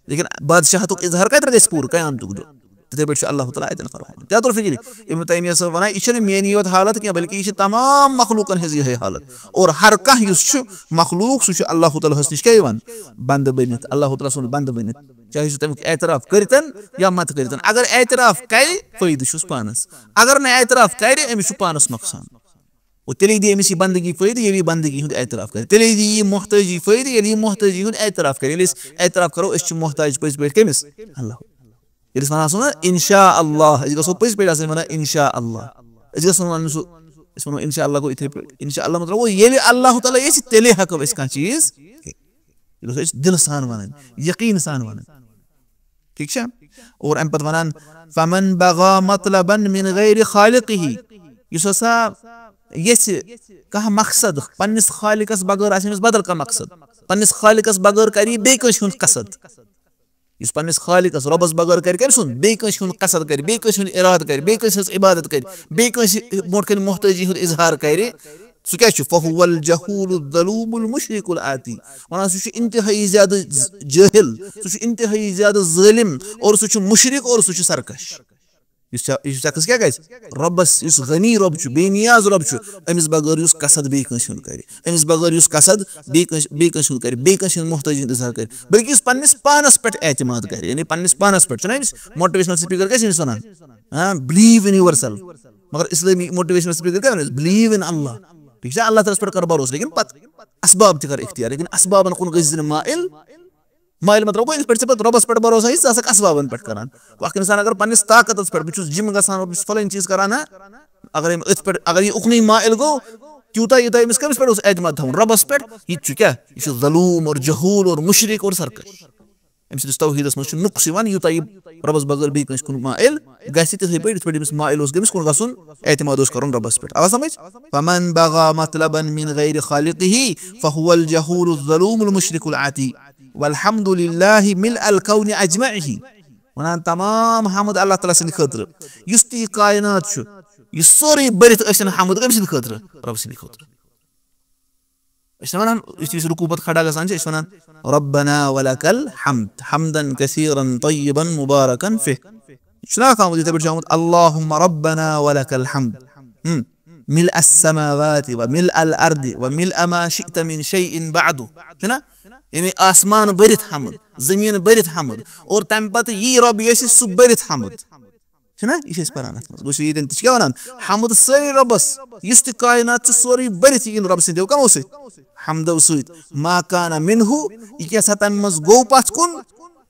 لیکن بادشاہتُک اظہار کتہِ گژھِ پوٗرٕ؟ قیامتُک دۄہ۔ تِتھے پٲٹھۍ چھُ اللہ تعالیٰ اتٮ۪ن فرماوان۔ کیٛاہ توفیق علی؟ ابن تیمیہ صٲب ونان، یہِ چھنہٕ میٲنی یوت حالت کینٛہہ، بلکہِ یہِ چھِ تمام مخلوقن ہٕنٛز یِہے حالت۔ اور ہر کانٛہہ یُس چھُ مخلوق، سُہ چھُ اللہ تعالیٰ ہس نِش کیٛاہ یِوان؟ بندٕ بٔنِتھ، اللہ تعالیٰ سُنٛد بندٕ بٔنِتھ۔ چاہے سُہ تمیُک اعتراف کٔرتن یا مت کٔرتن۔ اگر اعتراف کرِ، فٲیدٕ چھُس پانس۔ اگر نہٕ اعتراف کرِ، أمِس چھُ پانس نۄقصان۔ اور تیٚلے دی أمِس یہِ بندگی فٲیدٕ، ییٚلہِ یہِ بندگی ہُنٛد اعتراف کرِ۔ تیٚلے دی یہِ محتٲجی فٲیدٕ، ییٚلہِ یہِ محتٲجی ہُنٛد اعتراف کرِ۔ ییٚلہِ أسۍ اعتراف کرو، أسۍ چھِ محتاج پٔزۍ پٲٹھۍ کٔمِس؟ اللہ۔ ییٚلہِ أسۍ وَنان آسو نا، انشاء اللہ، أسۍ گژھو پٔزۍ پٲٹھۍ آسٕنۍ وَنان انشاء اللہ۔ أسۍ گژھو نہٕ وَنُن سُہ، أسۍ وَنو انشاء اللہ گوٚو یِتھے پٲٹھۍ۔ انشاء اللہ مطلب گوٚو، ییٚلہِ اللہ تعالیٰ ییٚژھِ، تیٚلے ہٮ۪کو أسۍ کانٛہہ چیٖز۔ یہِ گژھو أسۍ دِلہٕ سان وَنٕنۍ، یقیٖن سان وَنٕنۍ۔ ٹھیٖک چھا؟ اور اَمہِ پتہٕ وَنان، فمن بغى مطلبا من غير خالقه، یُس ہسا یژھِ کانٛہہ مقصد پننِس خالقس بغٲر، آسہِ أمِس بدل کانٛہہ مقصد، پننِس خالقس بغٲر کرِ یہِ بیٚیہِ کٲنٛسہِ ہُنٛد قصد۔ یُس پننِس خالقس، رۄبس بغٲر کرِ کٔمۍ سُنٛد؟ بیٚیہِ کٲنٛسہِ ہُنٛد قصد کرِ، بیٚیہِ کٲنٛسہِ ہُنٛد اِرادٕ کرِ، بیٚیہِ کٲنٛسہِ ہٕنٛز عبادت کرِ، بیٚیہِ کٲنٛسہِ برونٛٹھ کَنہِ محتٲجی ہُنٛد اظہار کرِ، سُہ کیٛاہ چھُ؟ فهو الجهول الظلوم المشرك العاتی۔ وَنان، سُہ چھُ انتہٲیی زیادٕ ز-، جٲہِل، سُہ چھُ انتہٲیی زیادٕ ظٲلِم، اور سُہ چھُ مُشرِک، اور سُہ چھُ سرکش۔ یُس شا-، یُس شخص کیٛاہ گژھِ؟ رۄبَس، یُس غنی رۄب چھُ، بے نیاز رۄب چھُ، أمِس بغٲر یُس قصد بیٚیہِ کٲنٛسہِ ہُنٛد کرِ، أمِس بغٲر یُس قصد بیٚیہِ کٲنٛسہِ، بیٚیہِ کٲنٛسہِ ہُنٛد کرِ، بیٚیہِ کٲنٛسہِ ہُنٛد محتٲجی ہُنٛد اظہار کرِ، بلکہِ یُس پننِس پانَس پٮ۪ٹھ اعتماد کرِ، یعنی پننِس پانَس پٮ۪ٹھ چھُنہ أمِس motivational speaker کیٛاہ چھِ أمِس وَنان؟ ہاں، believe in yourself۔ مگر اسلٲمی motivational speaker کیٛاہ وَنان؟ Believe in Allah۔ ٹھیٖک چھا؟ اللہ تعالیٰ ہَس پٮ۪ٹھ کر بھروسہٕ، لیکن پتہٕ اسباب تہِ کر اختیار، لیکن اسبابن کُن گٔژھۍ زِ نہٕ مائل۔ مائل مطلب گوٚو، یِتھ پٲٹھۍ ژےٚ پتہٕ رۄبَس پٮ۪ٹھ بھروسہٕ آسہِ، ژٕ آسَکھ اسبابن پٮ۪ٹھ کران۔ گوٚو اکھ انسان اگر پننِس طاقتس پٮ۪ٹھ، بہٕ چھُس gym گژھان، بہٕ چھُس فلٲنۍ چیٖز کران، ہا، اگر أمۍ أتھۍ پٮ۪ٹھ، اگر یہِ اُکنُے مائل گوٚو، تیوٗتاہ یوٗتاہ أمِس کٔمِس پٮ۪ٹھ اوس اعتماد تھاوُن؟ رۄبَس پٮ۪ٹھ۔ یہِ تہِ چھُ کیٛاہ؟ یہِ چھُ ظلوم اور جہول اور مشرک اور سرکش۔ أمۍ سٕنٛدِس توحیٖدس منٛز چھُ نُقص یِوان، یوٗتاہ یہِ رۄبَس بغٲر بیٚیہِ کٲنٛسہِ کُن مائل گژھِ، تِتھَے پٲٹھۍ یِتھ پٲٹھۍ أمِس مائل اوس، کٔمِس کُن گژھُن؟ اعتماد اوس کَرُن رۄبَس پٮ۪ٹھ۔ آوا سمجھ؟ فمن بغى مطلبا من غير خالقه فهو الجهول الظلوم المشرك العاتي والحمد لله ملء الكون أجمعه۔ وَنان، تمام حمد اللہ تعالیٰ سٕنٛدِ خٲطرٕ، یُس تہِ یہِ کائنات چھُ، یہِ سورُے بٔرِتھ ٲسِن حمد کٔمۍ سٕنٛدِ خٲطرٕ؟ رۄبہٕ سٕنٛدِ خٲطرٕ۔ أسۍ چھِ وَنان، یُتھُے أسۍ رکوع پتہٕ کھڑا گژھان چھِ، أسۍ چھِ وَنان، ربنا ولک الحمد، حمدا کثیرا طیبا مبارکا فیہ۔ یہِ چھُنہ اکھ آمُت، یِتھَے پٲٹھۍ چھُ آمُت، اللہم ربنا ولک الحمد۔ ہم۔ ملء السماوات وملء الأرض وملء ما شئت من شيء بعد، چھُنہ؟ یعنی آسمان بٔرِتھ حمد، زٔمیٖن بٔرِتھ حمد، اور تَمہِ پتہٕ یی رۄب یہِ آسہِ سُہ بٔرِتھ حمد۔ چھُنہ؟ یہِ چھِ أسۍ پران اَتھ منٛز۔ گوٚو ییٚتٮ۪ن تہِ چھِ کیٛاہ وَنان؟ حمد سٲری رۄبَس، یُس تہِ کائنات چھِ سورُے بٔرِتھ یِیہِ رۄب سٕنٛدیو کَمو سۭتۍ؟ حمدو سۭتۍ۔ ما کان منہ، یہِ کیٛاہ سا تَمہِ منٛز گوٚو پَتھ کُن؟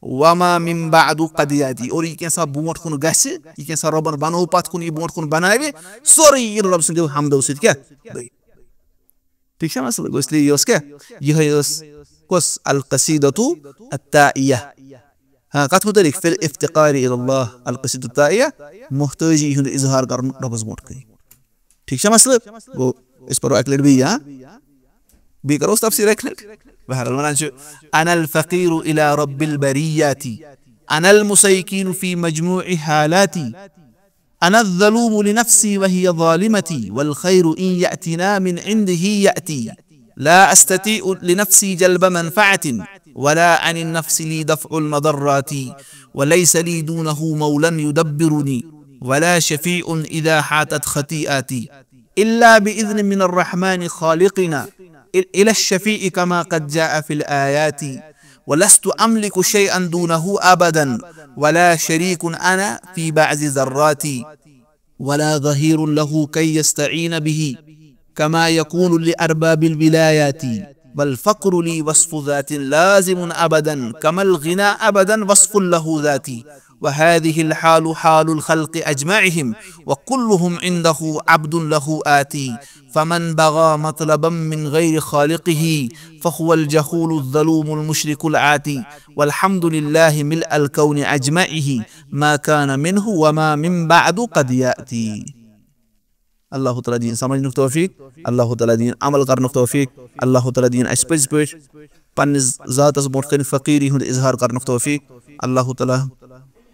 وما من بعد قد یاتی، اور یہِ کینٛژھا برونٛٹھ کُن گژھِ، یہِ کینٛژھا رۄبن بنوو پتھ کُن، یہِ برونٛٹھ کُن بناوِ، سورُے یِن رۄب سٕنٛدیو حمدو سۭتۍ کیٛاہ؟ ٹھیٖک چھا مسلہٕ؟ گوٚو اس لیے یہِ اوس کیٛاہ؟ یِہوٚے ٲس کۄس؟ القصیدۃ التائیہ۔ ہاں، کتھ متعلق؟ فی الافتقار الی اللہ، القصیدۃ التائیہ، محتٲجی ہُنٛد اظہار کرُن رۄبس برونٛٹھ کَنہِ۔ ٹھیٖک چھا مسلہٕ؟ گوٚو أسۍ پرو اَکہِ لَٹہِ بیٚیہِ، ہاں؟ بیٚیہِ کرو أسۍ تفسیٖر اَکہِ لَٹہِ۔ بہرحال وَنان چھُ، "أنا الفقير إلى رب البريات، أنا المسيكين في مجموع حالاتي، أنا الظلوم لنفسي وهي ظالمتي، والخير إن يأتنا من عنده يأتي، لا أستطيع لنفسي جلب منفعة، ولا عن النفس لي دفع المضرات، وليس لي دونه مولى يدبرني، ولا شفيع إذا حاتت خطيئاتي، إلا بإذن من الرحمن خالقنا، إلى الشفيع كما قد جاء في الآيات، ولست أملك شيئا دونه أبدا، ولا شريك أنا في بعض ذراتي، ولا ظهير له كي يستعين به، كما يكون لأرباب الولايات، والفقر لي وصف ذات لازم أبدا، كما الغنى أبدا وصف له ذاتي، وهذه الحال حال الخلق أجمعهم، وكلهم عنده عبد له آتي، فمن بغى مطلبا من غير خالقه، فهو الجهول الظلوم المشرك العاتي، والحمد لله ملء الكون أجمعه، ما كان منه وما من بعد قد يأتي." اللہ تعالیٰ دِیِن سمجھنُک توفیق، اللہ تعالیٰ دِیِن عمل کرنُک توفیق، اللہ تعالیٰ دِیِن اَسہِ پٔزۍ پٲٹھۍ پننِس ذاتس برونٛٹھ کنہِ فقیٖری ہُنٛد اظہار کرنُک توفیق۔ اللہ تعالیٰ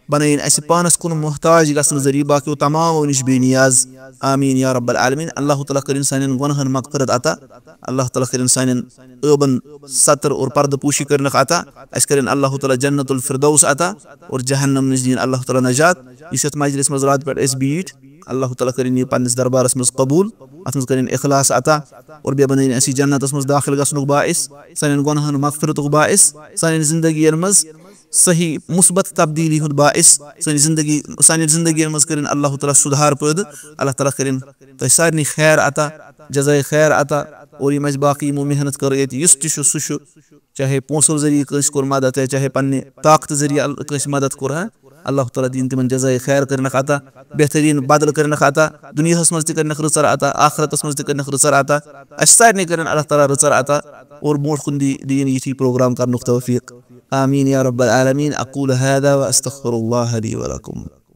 بنٲیِن اَسہِ پانس کُن محتاج گژھنہٕ ذٔریعہٕ باقیو تمامو نِش بے نیاز۔ آمین یا رب العالمین۔ اللہ تعالیٰ کٔرِن سانٮ۪ن گۄنہن مغفرت عطا۔ اللہ تعالیٰ کٔرِن سانٮ۪ن عٲبن ستر اور پردٕ پوشی کٔرنَکھ عطا۔ اَسہِ کٔرِن اللہ تعالیٰ جنت الفردوس عطا اور جہنم نِش دِیِن اللہ تعالیٰ نجات۔ یُس یَتھ مجلس منٛز راتہٕ پٮ۪ٹھ أسۍ بیٖٹھۍ، اللہ تعالیٰ کٔرِن یہِ پننِس دربارس منٛز قبول۔ اَتھ منٛز کٔرِن اخلاص عطا اور بیٚیہِ بنٲیِن اَسہِ یہِ جنتس منٛز داخل گژھنُک باعث، سانٮ۪ن گۄنہن مغفرتُک باعث، سانٮ۪ن زندگین منٛز صحیح مثبت تبدیلی ہُنٛد باعث۔ سانہِ زندگی، سانٮ۪ن زندگین منٛز کٔرِن اللہ تعالیٰ سُدھار پٲدٕ۔ اللہ تعالیٰ کٔرِن تۄہہِ سارنٕے خیر عطا، جزائے خیر عطا۔ اور یِم اَسہِ باقٕے یِمو محنت کٔر ییٚتہِ، یُس تہِ چھُ سُہ چھُ، چاہے پونٛسو ذٔریعہٕ کٲنٛسہِ کوٚر مدد یا چاہے پننہِ طاقتہٕ ذٔریعہٕ ال-، کٲنٛسہِ مدد کوٚر ہا، اللہ تعالیٰ دِیِن تِمن جزائے خیر کٔرِنَکھ عطا، بہتریٖن بدل کٔرِنَکھ عطا، دُنیاہَس منٛز تہِ کٔرِنَکھ رٕژر عطا، آخرتَس منٛز تہِ کٔرِنَکھ رٕژر عطا، اَسہِ سارنٕے کٔرِن اللہ تعالیٰ رٕژر عطا اور برونٛٹھ کُن دی-، دِیِن یِتھی پروگرام کرنُک توفیق۔ آمین یا رب العالمین۔ اقول هذا واستغفر الله لي ولكم۔